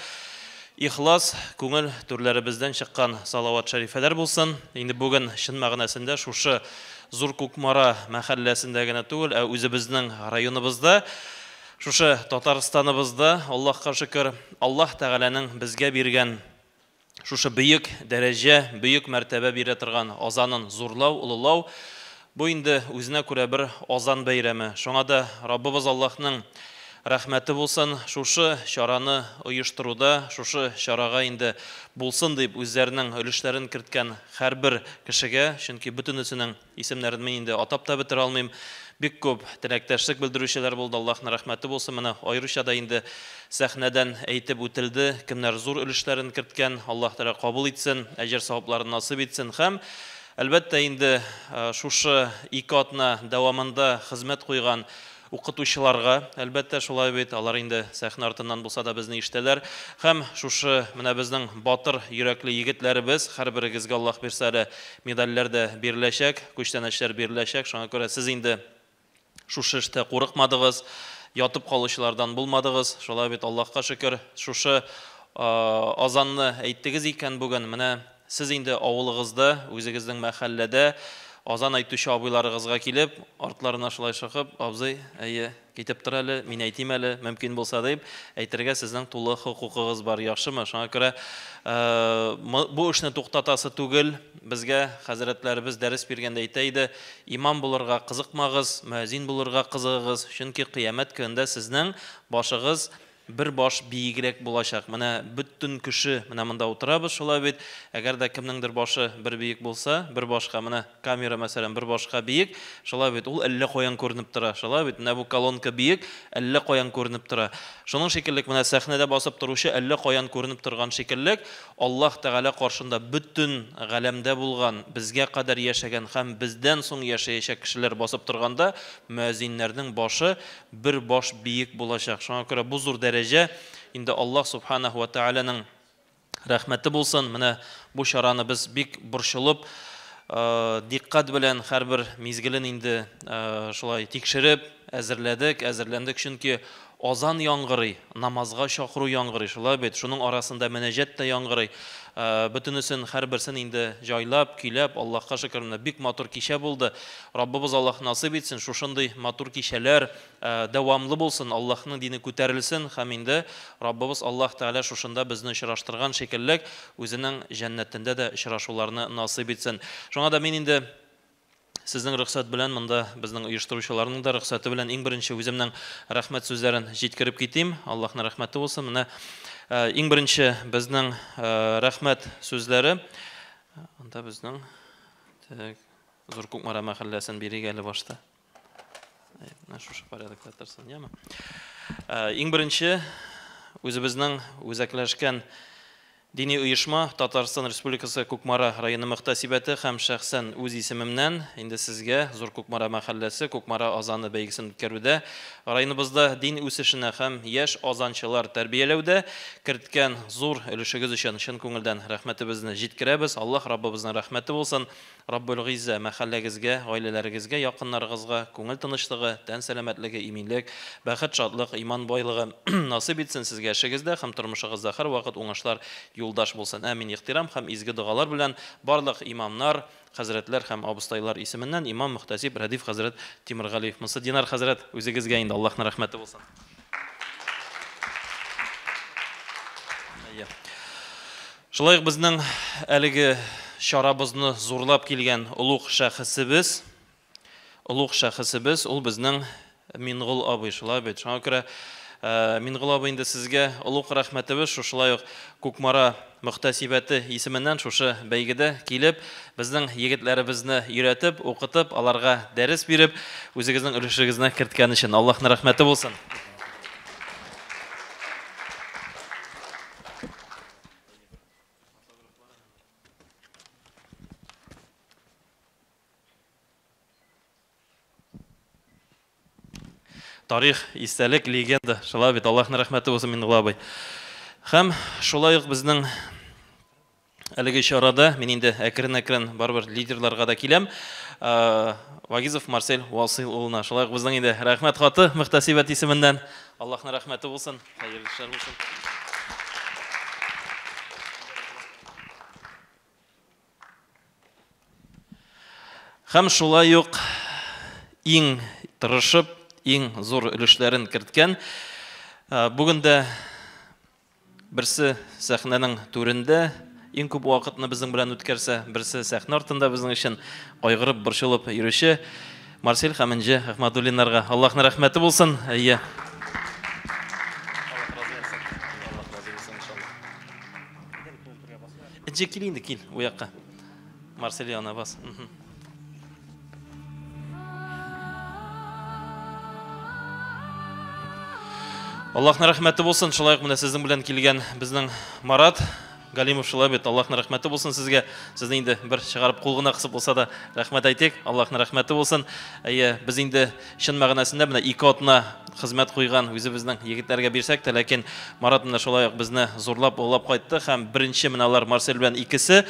ихлас күңел түрләребездән чыккан салават шәрифәләр булсын. Инде бүген чын мәгънәсендә шушы Зур Кукмара мәхәлләсендә генә түгел, ә үзебезнең районыбызда, шушы Татарстаныбызда, Аллаһка шөкер, Аллаһ Тәгаләнең безгә биргән шушы бөек дәрәҗә, бөек мәртәбә бирә торган азанын зурлау, олылау, бу инде үзенә күрә бер азан бәйрәме. Шуңа да Раббыбыз Аллаһның рәхмәте булсын, шушы чараны оештыруда, шушы чарага инде булсын дип үзләренең өлешләрен керткән һәрбер кешегә, чөнки бөтенесенең исемнәрен мин инде атап та бетерә алмыйм. Бик күп теләктәшлек белдерүчеләр булды, Аллаһның рәхмәте булсын. Менә аеруча да инде сәхнәдән әйтеп үтелде, кемнәр зур өлешләрен керткән, Аллаһ Тәгалә кабул итсен, әҗер савапларын насыйп итсен. Һәм әлбәттә инде шушы ике атна дәвамында хезмәт куйган укытучыларга, әлбәттә шулай бит, алар инде сәхнә артыннан булса да безне ишетәләр. Һәм шушы менә безнең батыр йөрәкле егетләребез, һәрберегезгә Аллаһ бирсә әле медальләр дә биреләчәк, күчтәнәчләр биреләчәк. Шуңа күрә сез инде шушы эштә курыкмадыгыз, ятып калучылардан булмадыгыз. Шулай бит, Аллаһка шөкер, шушы азанны әйттегез икән бүген, менә сез инде авылыгызда, үзегезнең мәхәлләдә азан әйтүче абыйларыгызга килеп, артларына шулай чыгып, абзый, әйе, китеп тор әле, мин әйтим әле, мөмкин булса дип, әйтергә сезнең тулы хокукыгыз бар, яхшымы? Шуңа күрә бу эшне туктатасы түгел. Безгә хәзрәтләребез дәрес биргәндә әйтә иде, имам булырга кызыкмагыз, мөәзин булырга кызыгыгыз, чөнки кыямәт көнендә сезнең башыгыз бер баш биегрәк булачак. Менә бөтен кеше менә монда утырабыз, шулай бит. Әгәр дә кемнеңдер башы бер биек булса, бер башка, менә камера мәсәлән бер башка биек, шулай бит, ул әллә каян күренеп тора, шулай бит. Менә бу колонка биек, әллә каян күренеп тора. Шуның шикелле менә сәхнәдә басып торучы әллә каян күренеп торган шикелле, Аллаһ Тәгалә каршында бөтен галәмдә булган, безгә кадәр яшәгән һәм бездән соң яшәячәк кешеләр басып торганда, мөәзиннәрнең башы бер баш биек булачак. Шуңа күрә бу зур дәрәҗә инде Аллаһ субханаху ва тааляның рәхмәте булсын. Менә бу чараны без бик борчылып, Диккать белән һәрбер мизгелен инде шулай тикшереп әзерләдек, әзерләндек, чөнки азан яңгырый, намазга чакыру яңгырый, шулай бит, шуның арасында мөнәҗәт тә яңгырый. Бөтенесен, һәрберсен инде җайлап, көйләп, Аллаһка шөкер, менә бик матур кичә булды. Раббыбыз Аллаһ насыйп итсен, шушындый матур кичәләр дәвамлы булсын, Аллаһның дине күтәрелсен һәм инде Раббыбыз Аллаһ Тәгалә шушында безне очраштырган шикелле, үзенең җәннәтендә дә очрашуларны насыйп итсен. Шуңа да мин инде сезнең рөхсәт белән, монда безнең оештыручыларның да рөхсәте белән иң беренче үземнең рәхмәт сүзләрен җиткереп китим. Аллаһның рәхмәте булсын. Менә иң беренче безнең рәхмәт сүзләре. Анда безнең так, Зур Кукмара мәхәлләсен бирик әле башта. Менә шушы порядокта торсын, яме. Иң беренче үзебезнең үзәкләшкән дини оешма Татарстан Республикасы Кукмара районы мөхтәсибәте һәм шәхсән үз исемемнән инде сезгә Зур Кукмара мәхәлләсе Кукмара азаны бәйгесен үткәрүдә районыбызда дин үсешенә һәм яшь азанчылар тәрбияләүдә керткән зур өлешегез өчен чын күңелдән рәхмәтебезне җиткерәбез. Аллаһ Раббыбызның рәхмәте булсын. Раббул Гыйззә мәхәлләгезгә, гаиләләрегезгә, якыннарыгызга күңел тынычлыгы, тән сәламәтлеге, иминлек, бәхет, шатлык, иман байлыгы насыйп итсен сезгә эшегездә һәм тормышыгызда һәрвакыт уңышлар юлдаш булсын. Әмин. Ихтирам һәм изге догалар белән барлык имамнар, хәзрәтләр һәм абыстайлар исеменнән имам мөхтәсиб Рәдиф хәзрәт Тимергалиев. Монсы Динар хәзрәт, үзегезгә инде Аллаһның рәхмәте булсын. Шулай ук безнең әлеге чарабызны зурлап килгән олуг шәхесебез, ул безнең Мингол абый, шулай бит. Шуңа күрә Мингол абый, инде сезгә олуг рәхмәтебез, шушылай ук Кукмара мөхтәсибәте исеменнән шушы бәйгедә килеп, безнең егетләребезне өйрәтеп, укытып, аларга дәрес биреп, үзегезнең өлешегезне керткән өчен Аллаһның рәхмәте булсын. Тарих, истәлек, легенда. Шулай бит, Аллаһның рәхмәте булсын, Мингол абый. Һәм шулай ук безнең әлеге чарада мин инде әкрен-әкрен барыбер лидерларга да киләм. Вагизов Марсель Васыйл улына шулай ук безнең инде рәхмәт хаты мөхтәсибәт исеменнән. Аллаһның рәхмәте булсын, хәерле эшләр булсын. Һәм шулай ук иң тырышып, иң зур өлешләрен керткән, бүген дә берсе сәхнәнең түрендә иң күп вакытны безнең белән үткәрсә, берсе сәхнә артында безнең өчен кайгырып, борчылып йөрүче Марсель һәм Энҗе Әхмәдуллиннарга Аллаһның рәхмәте булсын. Әйе. Энҗе, кил инде, кил, бу якка. Марсель янына бас. Аллаһның рәхмәте булсын. Шулай ук менә сезнең белән килгән безнең Марат Галимов, шулай бит, Аллаһның рәхмәте булсын сезгә. Сезне инде бер чыгарып кул гына кысып булса да рәхмәт әйтик. Аллаһның рәхмәте булсын. Әйе, без инде чын мәгънәсендә менә ике атна хезмәт куйган үзебезнең егетләргә бирсәк тә, ләкин Марат менә шулай ук безне зурлап, олылап кайтты һәм беренче менә алар Марсель белән икесе,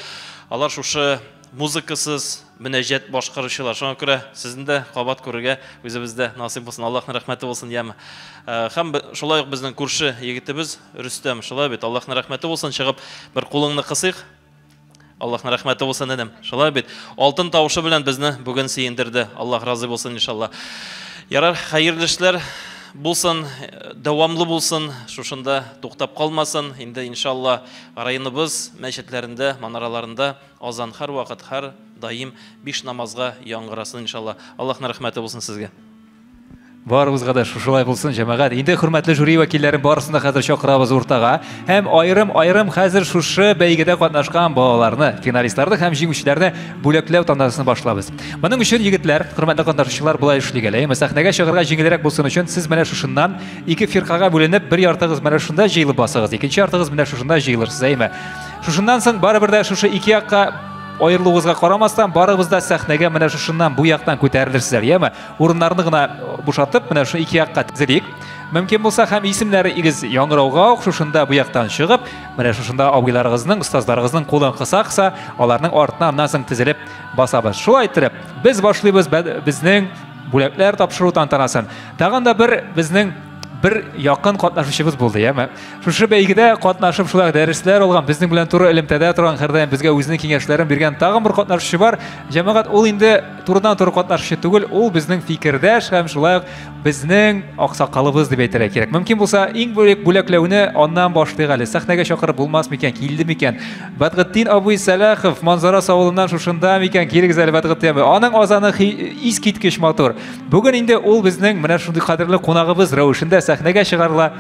алар шушы музыкасыз мөнәҗәт башкаручылар. Шуңа күрә сезне дә кабат күрергә үзебездә насыйп булсын. Аллаһның рәхмәте булсын, яме. Һәм шулай ук безнең күрше егетебез Рөстәм, шулай бит, Аллаһның рәхмәте булсын, чыгып бер кулыңны кысыйк. Аллаһның рәхмәте булсын, энем. Шулай бит. Алтын тавышы белән безне бүген сөендерде. Аллаһ разый булсын, иншалла. Ярар, хәерле эшләр булсын, дәвамлы булсын, шушында туктап калмасын. Инде иншалла районыбыз мәчетләрендә, манараларында азан һәр вакыт, һәр даим 5 намазга яңгырасын иншалла. Аллаһның рәхмәте булсын сезгә. Барыбызга да шушылай булсын, җәмәгать. Инде хөрмәтле жюри вәкилләрен барысын да хәзер чакырабыз уртага. Һәм аерым-аерым хәзер шушы бәйгедә катнашкан балаларны, финалистларны һәм җиңүчеләрне бүләкләү тантанасын башлабыз. Моның өчен егетләр, хөрмәтле катнашучылар, болай эшлик әле. Әйме, сәхнәгә чыгарга җиңелрәк булсын өчен сез менә шушыннан ике фиркага бүленеп, бер яртыгыз менә шушында җыелып басыгыз, икенче яртыгыз менә шушында җыелырсыз, әйме. Шушыннан соң барыбер дә шушы ике якка аерылуыгызга карамастан, барыгыз да сәхнәгә менә шушыннан бу яктан күтәрелерсезләр, яме? Урыннарны гына бушатып, менә шушы ике якка тезелик. Мөмкин булса һәм исемнәре игез яңгырауга ук шушында бу яктан чыгып, менә шушында абыйларыгызның, остазларыгызның кулын кыса-кыса, аларның артына аннан соң тезелеп басабыз. Шулай иттереп, без башлыйбыз безнең бүләкләр тапшыру тантанасын. Тагын да бер безнең бер якын катнашучыбыз булды, яме. Шушы бәйгедә катнашып шулай дәресләр алган, безнең белән туры элемтәдә торган, һәрдаим безгә үзенең киңәшләрен биргән тагын бер катнашучы бар. Җәмәгать, ул инде турыдан-туры катнашучы түгел, ул безнең фикердәш һәм шулай ук безнең аксакалыбыз дип әйтергә кирәк. Мөмкин булса, иң бүлек бүләкләүне аннан башлыйк әле. Сәхнәгә чакырып булмас микән, килде микән? Бәдгытдин абый Сәлахов Манзарас авылыннан шушында микән? Килегез әле, Бәдгытдин абый. Аның азаны искиткеч матур. Бүген инде ул безнең менә шундый кадерле кунагыбыз рәвешендә сәхнәгә чыгарыла.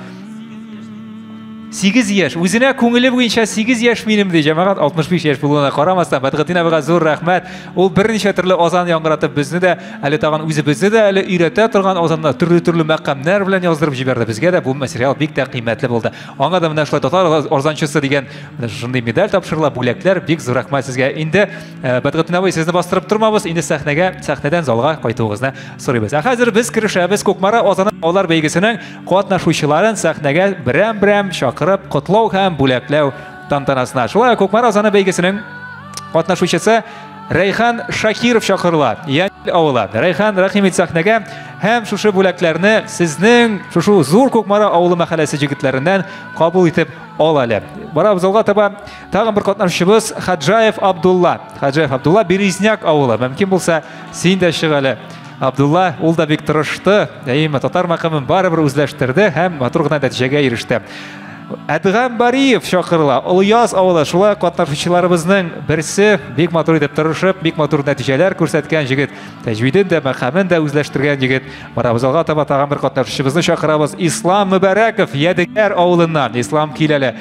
8 яшь, үзенә күңеле буенча 8 яшь минем ди, җәмәгать 65 яшь булуына карамастан, Бәдгытдин абыйга зур рәхмәт. Ул берничә төрле азан яңгыратып безне дә, әле тагын үзебезне дә әле өйрәтә торган азаннар, төрле-төрле мәкамнәр белән яздырып җибәрде. Безгә дә бу материал бик тә кыйммәтле булды. Аңа да менә шулай татар азанчысы дигән менә шундый медаль тапшырыла, бүләкләр. Бик зур рәхмәт сезгә. Инде Бәдгытдин абый, сезне бастырып тормабыз, инде сәхнәгә, сәхнәдән залга кайтуыгызны сорыйбыз. Ә хәзер без керешәбез Кукмара азаны алар бәйгесенең катнашучыларын сәхнәгә берәм-берәм чакырып котлау һәм бүләкләү тантанасына. Шулай ук Кукмара азаны бәйгесенең катнашучысы Рәйхан Шакиров чакырыла. Янил авылы. Рәйхан, рәхим ит сәхнәгә һәм шушы бүләкләрне сезнең шушы Зур Кукмара авылы мәхәлләсе җегетләреннән кабул итеп ал әле. Барабыз алга таба. Тагын бер катнашучыбыз Хаджаев Абдулла. Хаджаев Абдулла Березняк авылы. Мөмкин булса, син дә чык әле. Абдулла ул да бик тырышты, әйеме, татар мәкамен барыбер үзләштерде һәм матур гына нәтиҗәгә иреште. Әдгам Бариев чакырыла. Олыяз авылы шулай катнашучыларыбызның берсе, бик матур итеп тырышып, бик матур нәтиҗәләр күрсәткән җегет. Тәҗвиден дә, мәкамен дә үзләштергән җегет. Барабыз алга таба, тагын бер катнашучыбызны чакырабыз. Ислам Мөбәрәков, Ядегәр авылыннан. Ислам, кил әле.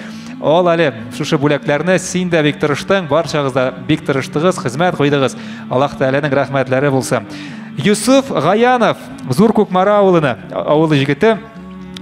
Ал әле шушы бүләкләрне, син дә бик тырыштың, барчагыз да бик тырыштыгыз, хезмәт куйдыгыз. Аллаһ Тәгаләнең рәхмәтләре булсын. Юсуф Гаянов, Зур Кукмара авылына, авылы җегете.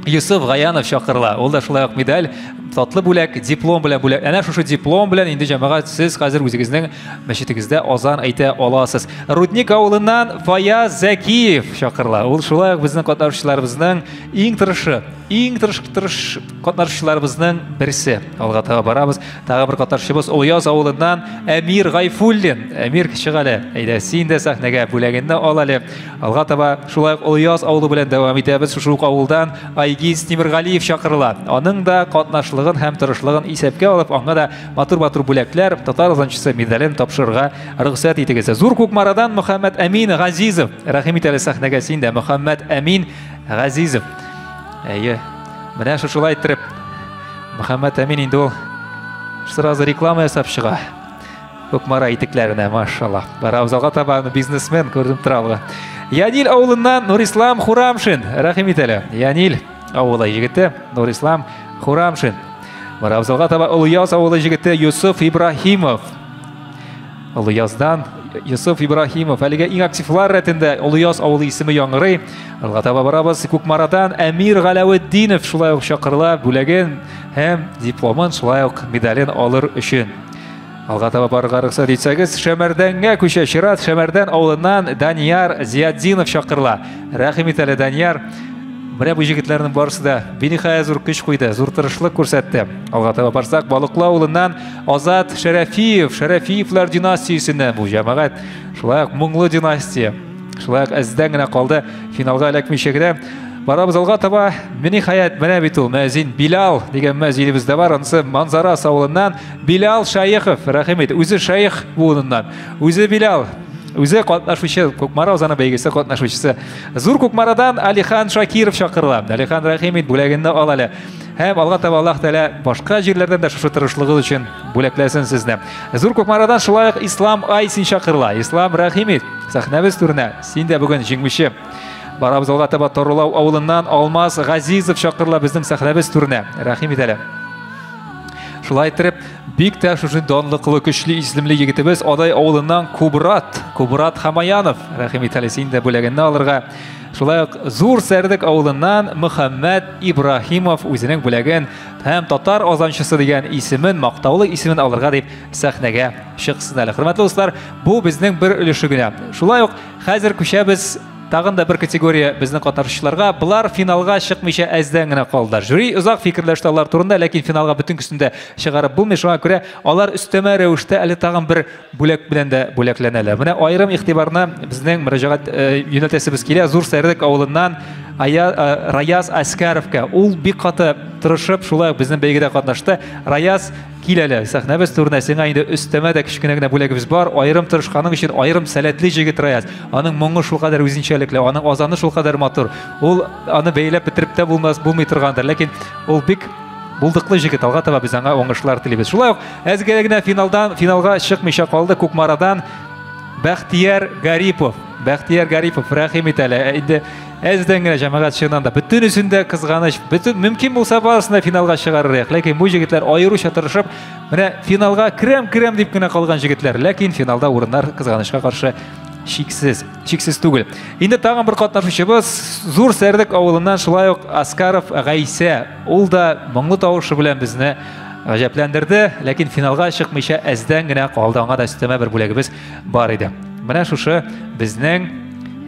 Юсуф Гаянов чакырыла. Ул да шулай ук медаль, татлы бүләк, диплом белән бүләк. Әнә шушы диплом белән инде җәмәгать сез хәзер үзегезнең мәчетегездә азан әйтә аласыз. Рудник авылыннан Фаяз Зәкиев чакырыла. Ул шулай ук безнең катнашучыларыбызның иң тырышы, иң тырыш тырыш катнашучыларыбызның берсе. Алга таба барабыз. Тагы бер катнашучыбыз Олыяз авылыннан Әмир Гайфуллин. Әмир, чык әле. Әйдә, син дә сәхнәгә бүләгеңне ал әле. Алга таба шулай ук Олыяз авылы белән дәвам итәбез. Шушы ук авылдан Айгиз Тимергалиев чакырыла. Аның да катнашлыгын һәм тырышлыгын исәпкә алып, аңа да матур-матур бүләкләр, татар азанчысы медален тапшырырга рөхсәт итегез. Зур Кукмарадан Мөхәммәт Әмин Газизов. Рәхим ит әле сәхнәгә син дә, Мөхәммәт Әмин Газизов. Әйе. Менә шушылай иттереп Мөхәммәт Әмин инде ул сразу реклама ясап чыга. Кукмара итекләренә, машалла. Барабыз алга таба, бизнесмен күрдем тора. Янил авылыннан Нурислам Хурамшин. Рәхим ит әле. Янил авылы егете Нурислам Хурамшин. Барабыз алга таба Олыяз авылы егете Юсуф Ибраһимов. Олыяздан Юсуф Ибраһимов. Әлегә иң активлар рәтендә Олыяз авылы исеме яңгырый. Алга таба барабыз. Кукмарадан Әмир Галәветдинов шулай ук чакырыла бүләген һәм дипломын, шулай ук медален алыр өчен. Алга таба барырга рөхсәт итсәгез, Шәмәрдәнгә күчә чират. Шәмәрдән авылыннан Данияр Зиятдинов чакырыла. Рәхим ит әле, Данияр. Менә бу җегетләрнең барысы да биниһая зур көч куйды, зур тырышлык күрсәтте. Алга таба барсак, Балыклы авылыннан Азат Шәрәфиев, Шәрәфиевләр династиясеннән бу җәмәгать. Шулай ук моңлы династия. Шулай ук әздән генә калды, финалга эләкмичә генә. Барабыз алга таба. Биниһаять, менә бит ул мөәзин Билал дигән мөәзинебез дә бар. Анысы Манзарас авылыннан Билал Шәехов, рәхим ит. Үзе шәех буыныннан. Үзе Билал. Үзе катнашучы, Кукмара узаны бәйгесе катнашучысы. Зур Кукмарадан Алихан Шакиров чакырыла. Алихан, рәхим ит, бүләгеңне ал әле. Һәм алга таба Аллаһ Тәгалә башка җирләрдән дә шушы тырышлыгыз өчен бүләкләсен сезне. Зур Кукмарадан шулай ук Ислам Айсин чакырыла. Ислам, рәхим ит, сәхнәбез түренә. Син дә бүген җиңүче. Барабыз алга таба, Торылау авылыннан Алмаз Газизов чакырыла безнең сәхнәбез түренә. Рәхим ит әле. Шулай иттереп, бик тә шушы данлыклы, көчле исемле егетебез Адай авылыннан Кубрат, Кубрат Хамаянов. Рәхим ит әле син дә бүләгеңне алырга. Шулай ук Зур Сәрдек авылыннан Мөхәммәт Ибраһимов үзенең бүләген һәм татар азанчысы дигән исемен, мактаулы исемен алырга дип сәхнәгә чыксын әле. Хөрмәтле дуслар, бу безнең бер өлеше генә. Шулай ук хәзер күчәбез. Тагын да бер категория безнең катнашучыларга. Болар финалга чыкмыйча әздән генә калдылар. Жюри озак фикерләште алар турында, ләкин финалга бөтен кешене дә чыгарып булмый. Шуңа күрә алар өстәмә рәвештә әле тагын бер бүләк белән дә бүләкләнәләр. Менә аерым игътибарны безнең мөрәҗәгать юнәлтәсебез килә Зур Сәрдек авылыннан Раяз Әскәровка. Ул бик каты тырышып, шулай ук безнең бәйгедә катнашты. Раяз, кил әле, сәхнәбез түренә, сиңа инде өстәмә дә кечкенә генә бүләгебез бар. Аерым тырышканың өчен аерым сәләтле җегет Раяз. Аның моңы шулкадәр үзенчәлекле, аның азаны шулкадәр матур. Ул аны бәяләп бетереп тә булмас, булмый торгандыр. Ләкин ул бик булдыклы җегет. Алга таба без аңа уңышлар телибез. Шулай ук әзгә генә финалдан финалга чыкмыйча калды Кукмарадан Бәхтияр Гарипов. Бәхтияр Гарипов, рәхим ит әле. Инде әздән генә җәмәгать чыннан да бөтенесен дә кызганыч. Бөтен мөмкин булса барысын да финалга чыгарыр идек. Ләкин бу җегетләр аеруча тырышып, менә финалга керәм, керәм дип кенә калган җегетләр. Ләкин финалда урыннар кызганычка каршы чиксез, чиксез түгел. Инде тагын бер катнашучыбыз Зур Сәрдек авылыннан шулай ук Аскаров Гайсә. Ул да моңлы тавышы белән безне гаҗәпләндерде, ләкин финалга чыкмыйча әздән генә калды. Аңа да өстәмә бер бүләгебез бар иде. Менә шушы безнең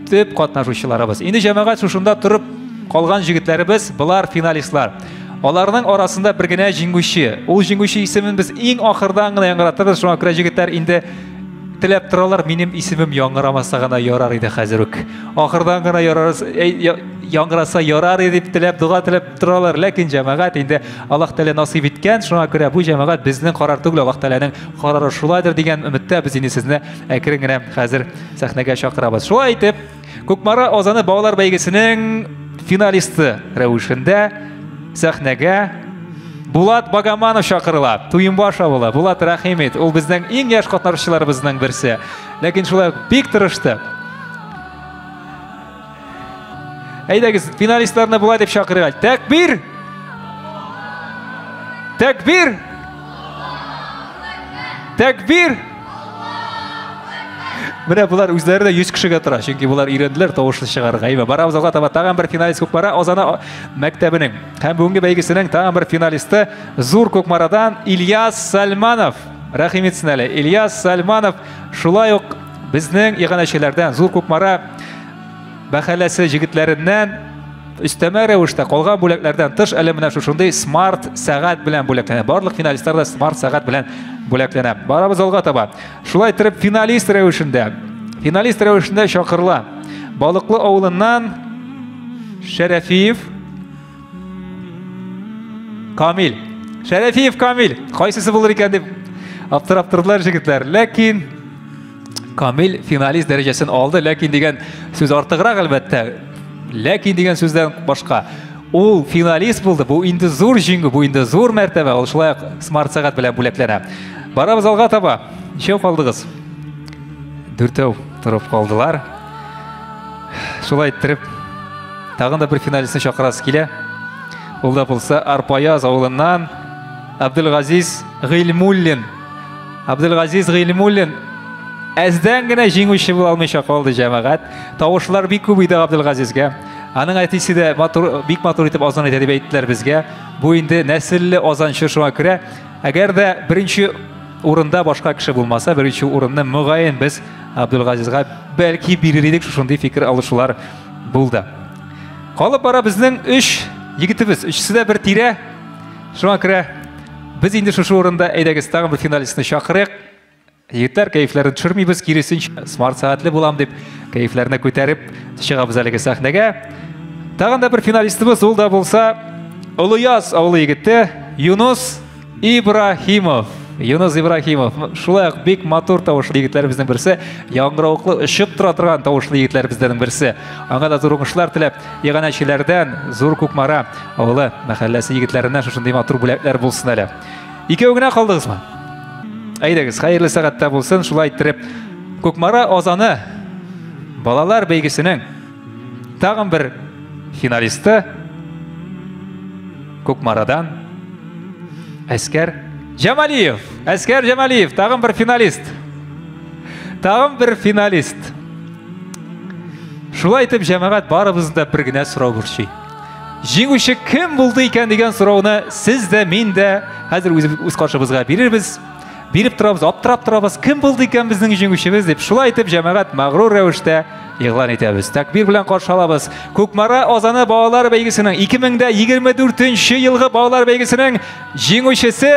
төп катнашучыларыбыз. Инде җәмәгать шушында торып калган җегетләребез, болар финалистлар. Аларның арасында бер генә җиңүче. Ул җиңүче исемен без иң ахырдан гына яңгыратырбыз. Шуңа күрә җегетләр инде теләп торалар, минем исемем яңгырамаса гына ярар иде хәзер үк. Ахырдан гына ярарыз, яңгыраса ярар иде дип теләп, дога теләп торалар. Ләкин җәмәгать инде Аллаһ Тәгалә насыйп иткән, шуңа күрә бу җәмәгать безнең карар түгел, Аллаһ Тәгаләнең карары шулайдыр дигән өметтә без инде сезне әкрен генә хәзер сәхнәгә чакырабыз. Шулай итеп, Кукмара Азаны балалар бәйгесенең финалисты рәвешендә сәхнәгә Булат Багаманов чакырыла. Туембаш авылы. Булат, рәхим ит. Ул безнең иң яшь катнашучыларыбызның берсе. Ләкин шулай ук бик тырышты. Әйдәгез, финалистларны болай дип чакырыйк. Тәкбир! Тәкбир! Тәкбир! Менә болар үзләре дә 100 кешегә тора, чөнки болар өйрәнделәр тавышлы чыгарырга. Әйбә, барабыз алга таба. Тагын бер финалист Кукмара Азана мәктәбенең һәм бүгенге бәйгесенең тагын бер финалисты Зур Кукмарадан Ильяс Сальманов. Рәхим итсен әле. Ильяс Сальманов шулай ук безнең иганәчеләрдән Зур Кукмара мәхәлләсе җегетләреннән өстәмә рәвештә калган бүләкләрдән тыш әле менә шушындый смарт сәгать белән бүләкләнә. Барлык финалистлар да смарт сәгать белән бүләкләнә. Барабыз алга таба. Шулай итеп финалист рәвешендә, финалист рәвешендә чакырыла. Балыклы авылыннан Шәрәфиев Камил. Шәрәфиев Камил. Кайсысы булыр икән дип аптырап тордылар җегетләр. Ләкин Камил финалист дәрәҗәсен алды, ләкин дигән сүз артыграк әлбәттә. Ләкин дигән сүздән башка. Ул финалист булды. Бу инде зур җиңү, бу инде зур мәртәбә. Ул шулай ук смарт сәгать белән бүләкләнә. Барабыз алга таба. Ничәү калдыгыз? Дүртәү торып калдылар. Шулай иттереп, тагын да бер финалистны чакырасы килә. Ул да булса Арпаяз авылыннан Абдулгазиз Гыйльмуллин. Абдулгазиз Гыйльмуллин әздән генә җиңүче була алмыйча калды җәмәгать. Тавышлар бик күп иде Абдулгазизгә. Аның әтисе дә матур, бик матур итеп азан әйтә дип әйттеләр безгә. Бу инде нәселле азанчы шуңа күрә. Әгәр дә беренче урында башка кеше булмаса, беренче урынны мөгаен без Абдулгазизга бәлки бирер идек, шушындый фикер алышулар булды. Калып бара безнең өч егетебез, өчесе дә бер тирә. Шуңа күрә без инде шушы урында әйдәгез тагын бер финалистны чакырыйк. Егетләр кәефләрен төшермибез, киресенчә, смарт сәгатьле булам дип кәефләрне күтәреп чыгабыз әлеге сәхнәгә. Тагын да бер финалистыбыз, ул да булса Олыяз авылы егете Юнус Ибраһимов. Юнус Ибраһимов. Шулай ук бик матур тавышлы егетләребезнең берсе, яңгыравыклы очып тора торган тавышлы егетләребезнең берсе. Аңа да зур уңышлар теләп, иганәчеләрдән Зур Кукмара авылы мәхәлләсе егетләреннән шушындый матур бүләкләр булсын әле. Икәү генә калдыгызмы? Әйдәгез, хәерле сәгатьтә булсын. Шулай иттереп, Кукмара Азаны балалар бәйгесенең тагын бер финалисты Кукмарадан Әскәр Җамалиев. Әскәр Җамалиев, тагын бер финалист. Тагын бер финалист. Шулай итеп, җәмәгать барыбызны да бер генә сорау борчый. Җиңүче кем булды икән дигән сорауны сез дә, мин дә хәзер үз, үз каршыбызга бирербез. биреп торабыз, аптырап торабыз, кем булды икән безнең җиңүчебез дип. Шулай итеп, җәмәгать мәгърур рәвештә игълан итәбез. Тәкбир белән каршы алабыз. Кукмара азаны балалар бәйгесенең 2024 елгы балалар бәйгесенең җиңүчесе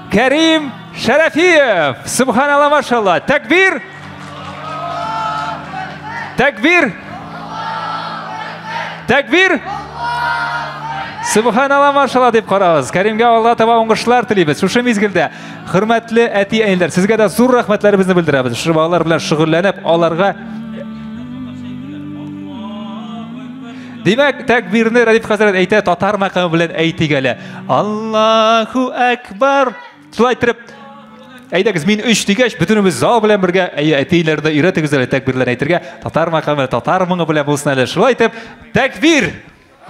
Кәрим Шәрәфиев. Субханалла, машалла. Тәкбир! Тәкбир! Тәкбир! Субханалла, машалла дип карабыз. Кәримгә Алла таба уңышлар телибез. Шушы мизгелдә хөрмәтле әти-әниләр, сезгә дә зур рәхмәтләребезне белдерәбез. Шушы балалар белән шөгыльләнеп, аларга Димәк, тәкбирне Рәдиф хәзрәт әйтә, татар мәкаме белән әйтик әле. Аллаһу әкбар. Шулай итеп, әйдәгез, мин өч дигәч, бөтенебез зал белән бергә, әйе, әтиләрне өйрәтегез әле тәкбирләрне әйтергә. Татар мәкаме, татар моңы белән булсын әле. Шулай итеп, тәкбир!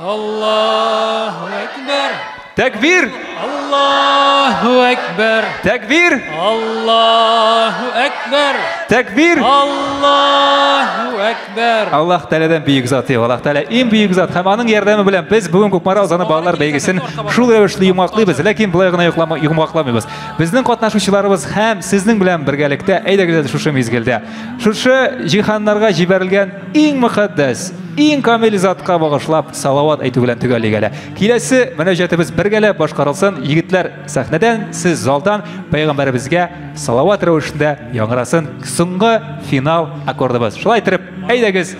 Аллаһу әкбәр! Тәкбир! Аллаһу әкбәр! Тәкбир! Аллаһу әкбәр! Тәкбир! Аллаһу әкбәр! Аллаһ Тәгаләдән бөек зат, Аллаһ Тәгалә иң бөек зат һәм аның ярдәме белән без бүген Кукмара азаны балалар бәйгесен шул рәвешле йомгаклыйбыз, ләкин болай гына йомгакламыйбыз. Безнең катнашучыларыбыз һәм сезнең белән бергәлектә әйдәгез әле шушы мизгелдә. Шушы җиһаннарга җибәрелгән иң мөхәддәс, иң камил затка багышлап салават әйтү белән төгәллик әле. Киләсе мөнәҗәтебез бергәләп башкарылсын. Егетләр сәхнәдән, сез залдан пәйгамбәребезгә салават рәвешендә яңгырасын соңгы финал аккордыбыз. Шулай итеп, әйдәгез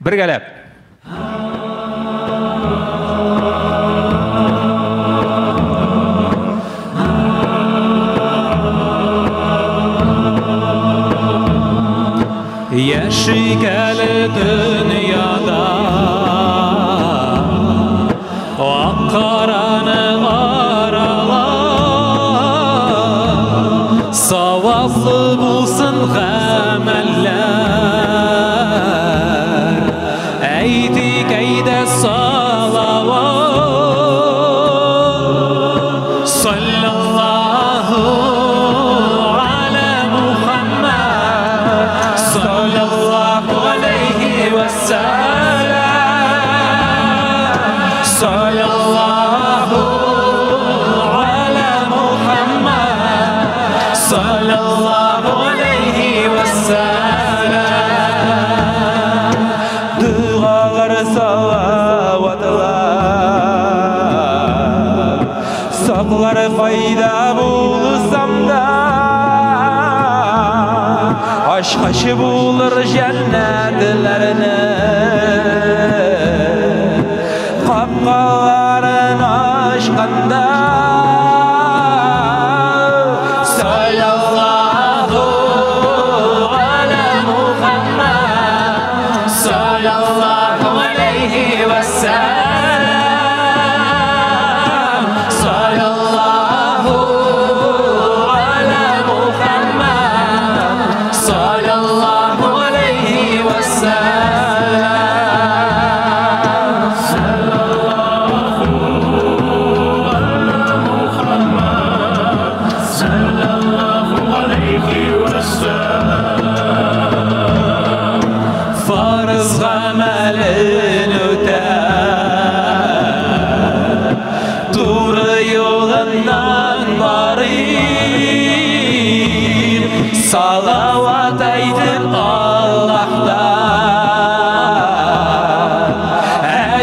бергәләп. Яшик әле дөньяда ак караны аралап, саваплы булсын гамәлләр. Әйтик әйдә салават. Саллаллаһу аля Мухаммад, саллаллаһу алейхи вәссәлам. Саллаллаһу аля Мухаммад, саллаллаһу алейхи вәссәлам. Дугалар, салаватлар саклар кайда булсам да, ачкычы булыр җәннәтләрне, капкаларын ачканда. Саллаллаһу аля Мухаммад, саллаллаһу алейхи вәссәлам. Саллаллаһу аля Мухаммад, саллаллаһу алейхи вәссәлам. Фарыз гамәлен үтә, туры юлыннан барып, салават әйтеп Аллаһтан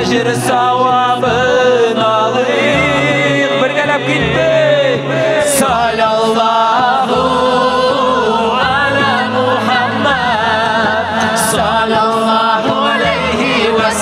әҗер савабын алыйк. Бергәләп киттек. Саллаллаһу аля Мухаммад, саллаллаһу алейхи вәссәлам.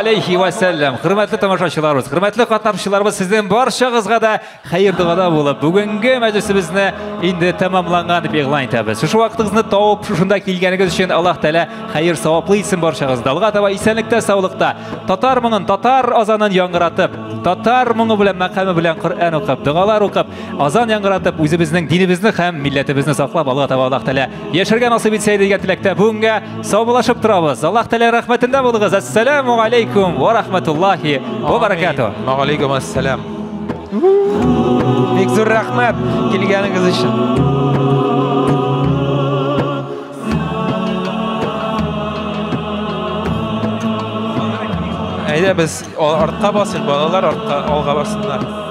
алейхи ва сәлләм. Хөрмәтле тамашачыларыбыз, хөрмәтле катнашучыларыбыз, сезнең барчагызга да хәер догада булып, бүгенге мәҗлесебезне инде тәмамланган дип игълан итәбез. Шушы вакытыгызны табып, шушында килгәнегез өчен Аллаһ Тәгалә хәер саваплы итсен барчагызны. Алга таба исәнлектә, саулыкта, татар моңын, татар азанын яңгыратып, татар моңы белән, мәкаме белән Коръән укып, догалар укып, азан яңгыратып, үзебезнең динебезне һәм милләтебезне саклап, Алга таба Аллаһ Тәгалә яшәргә насыйп итсә дигән теләктә бүгенгә саубуллашып торабыз. Аллаһ Тәгалә рәхмәтендә булыгыз. Ассаламу алейкум ва рахматуллахи ва баракатуһ. Ва алейкум ассалам. Бик зур рәхмәт килгәнегез өчен. Әйдә без артка басыйк, балалар артка алга бассыннар.